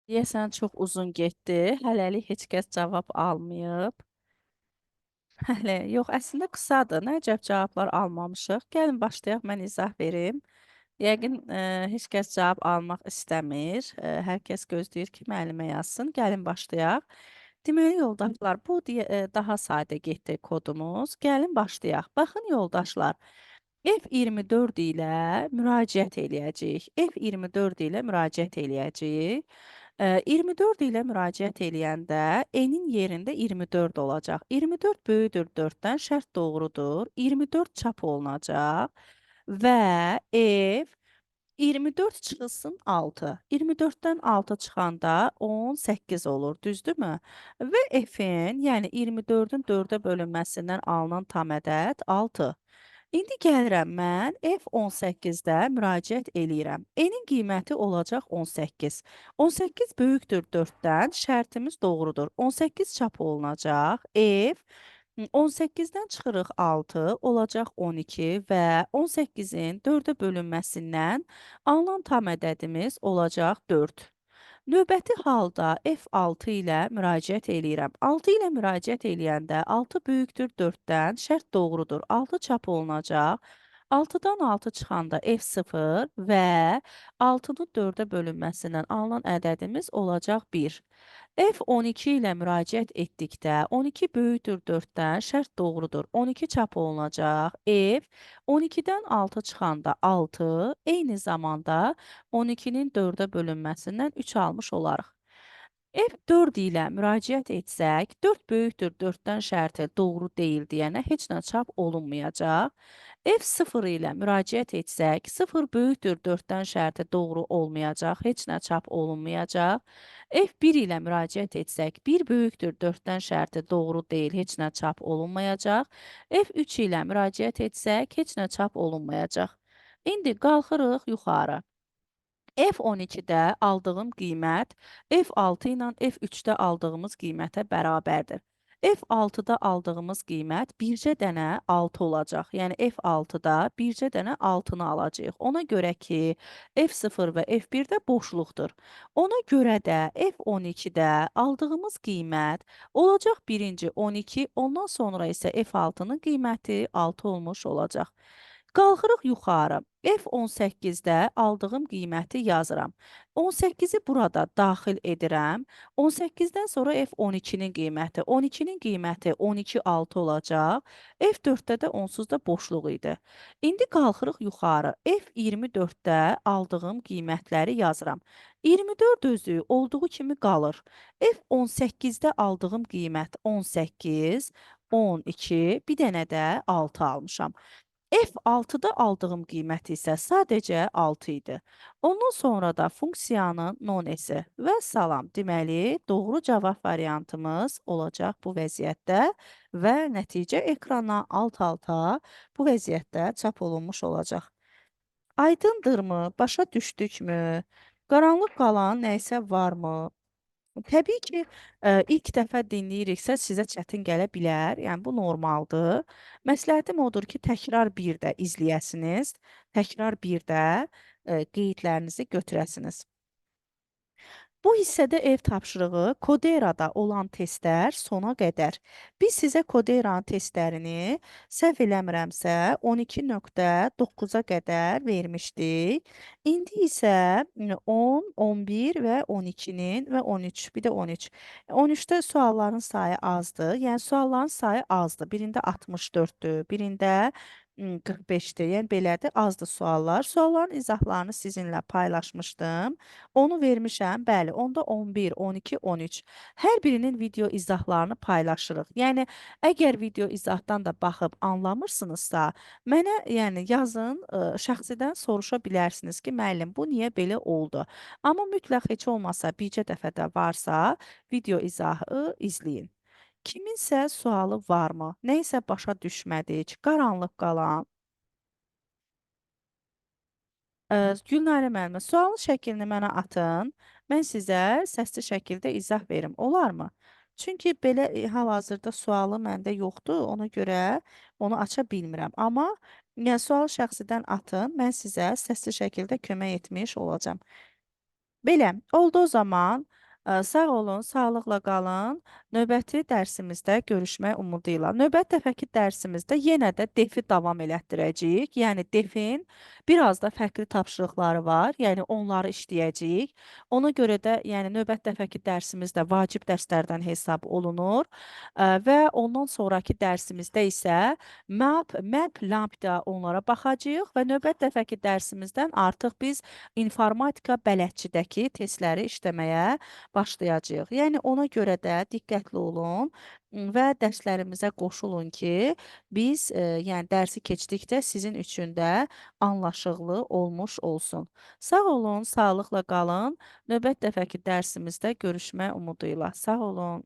Speaker 1: Deyəsən çox uzun getdi. Hələlik heç kəs cavab almayıb. Hələ yox, əslində qısadır. Nə əcəb cavablar almamışıq. Gəlin başlayaq, mən izah verim. Yəqin heç kəs cavab almaq istəmir. Hər kəs gözləyir ki, müəllimə yazsın. Gəlin başlayaq. Deməli, yoldaşlar, bu daha sadə getdi kodumuz. Gəlin başlayaq. Baxın, yoldaşlar, F24 ilə müraciət eləyəcəyik. F24 ilə müraciət eləyəcəyik. 24 ilə müraciət eləyəndə N-in yerində 24 olacaq. 24 böyükdür 4-dən, şərt doğrudur. 24 çap olunacaq və F 24 çıxılsın 6. 24-dən 6 çıxanda 18 olur, düzdürmü? Və F-in, yəni 24-ün 4-ə bölünməsindən alınan tam ədəd 6. İndi gəlirəm mən F18-də müraciət eləyirəm. N-in qiyməti olacaq 18. 18 böyükdür 4-dən, şərtimiz doğrudur. 18 çap olunacaq. F 18-dən çıxırıq 6, olacaq 12 və 18-in 4-ə bölünməsindən alınan tam ədədimiz olacaq 4. Növbəti halda F6 ilə müraciət eləyirəm. 6 ilə müraciət eləyəndə 6 böyükdür 4-dən, şərt doğrudur. 6 çap olunacaq. 6-dan 6 çıxanda F0 və 6-nın 4-ə bölünməsindən alınan ədədimiz olacaq 1. F12 ilə müraciət etdikdə 12 böyükdür 4-dən, şərt doğrudur. 12 çap olunacaq. F 12-dən 6 çıxanda 6, eyni zamanda 12-nin 4-ə bölünməsindən 3 almış olarıq. F4 ilə müraciət etsək, 4 böyükdür 4-dən şərti doğru deyil deyənə heç nə çap olunmayacaq. F0 ilə müraciət etsək, 0 böyükdür 4-dən şərti doğru olmayacaq, heç nə çap olunmayacaq. F1 ilə müraciət etsək, 1 böyükdür 4-dən şərti doğru deyil, heç nə çap olunmayacaq. F3 ilə müraciət etsək, heç nə çap olunmayacaq. İndi qalxırıq yuxarı. F12-də aldığım qiymət F6 ilə F3-də aldığımız qiymətə bərabərdir. F6-da aldığımız qiymət bircə dənə 6 olacaq. Yəni F6-da bircə dənə 6-nı alacağıq. Ona görə ki, F0 və F1-də boşluqdur. Ona görə də F12-də aldığımız qiymət olacaq birinci 12, ondan sonra isə F6-nın qiyməti 6 olmuş olacaq. Qalxırıq yuxarı. F18-də aldığım qiyməti yazıram. 18-i burada daxil edirəm. 18-dən sonra F12-nin qiyməti. 12-nin qiyməti 12, 6 olacaq. F4-də də onsuz da boşluq idi. İndi qalxırıq yuxarı. F24-də aldığım qiymətləri yazıram. 24 özü olduğu kimi qalır. F18-də aldığım qiymət 18, 12, bir dənə də 6 almışam. F6-da aldığım qiymət isə sadəcə 6 idi. Ondan sonra da funksiyanın non-esi və salam. Deməli, doğru cavab variantımız olacaq bu vəziyyətdə və nəticə ekrana alt-alta bu vəziyyətdə çap olunmuş olacaq. Aydındırmı? Başa düşdükmü? Qaranlıq qalan nəyisə varmı? Təbii ki, ilk dəfə dinləyiriksə sizə çətin gələ bilər. Yəni bu normaldır. Məsləhətim odur ki, təkrar bir də izləyəsiniz. Təkrar bir də qeydlərinizi götürəsiniz. Bu hissədə ev tapşırığı Kodera'da olan testlər sona qədər. Biz sizə Kodera'nın testlərini səhv eləmirəmsə 12.9-a qədər vermişdik. İndi isə 10, 11 və 12-nin və 13, bir də 13. 13-də sualların sayı azdır. Yəni sualların sayı azdır. Birində 64-dür, birində 45-dir. Yəni belədir, azdır suallar. Sualların izahlarını sizinlə paylaşmışdım. Onu vermişəm. Bəli, onda 11, 12, 13. Hər birinin video izahlarını paylaşırıq. Yəni əgər video izahdan da baxıb anlamırsınızsa, mənə yəni yazın, şəxsidən soruşa bilərsiniz ki, müəllim, bu niyə belə oldu? Amma mütləq heç olmasa bircə dəfə də varsa, video izahı izləyin. Kiminsə sualı varmı? Nə isə başa düşmədik, qaranlıq qalan. Gülnarə müəllimə, sualın şəklini mənə atın. Mən sizə səsli şəkildə izah verim. Olarmı? Çünki belə hal-hazırda sualı məndə yoxdur. Ona görə onu aça bilmirəm. Amma yəni, sualı şəxsidən atın. Mən sizə səsli şəkildə kömək etmiş olacağam. Belə, oldu o zaman. Sağ olun, sağlıqla qalın. Növbəti dərsimizdə görüşmək umudu ilə. Növbəti dəfəki dərsimizdə yenə də defi davam elətdirəcəyik. Yəni defin biraz da fərqli tapşırıqları var. Yəni onları işləyəcəyik. Ona görə də yəni növbəti dəfəki dərsimiz də vacib dərslərdən hesab olunur. Və ondan sonrakı dərsimizdə isə map, map, lambda onlara baxacağıq və növbəti dəfəki dərsimizdən artıq biz informatika bələdçidəki testləri işləməyə başlayacağıq. Yəni ona görə də diqqətli olun və dərslərimizə qoşulun ki, biz yəni dərsi keçdikcə sizin üçün də anlaşıqlı olmuş olsun. Sağ olun, sağlıqla qalın. Növbəti dəfəki dərsimizdə görüşmək umudu ilə. Sağ olun.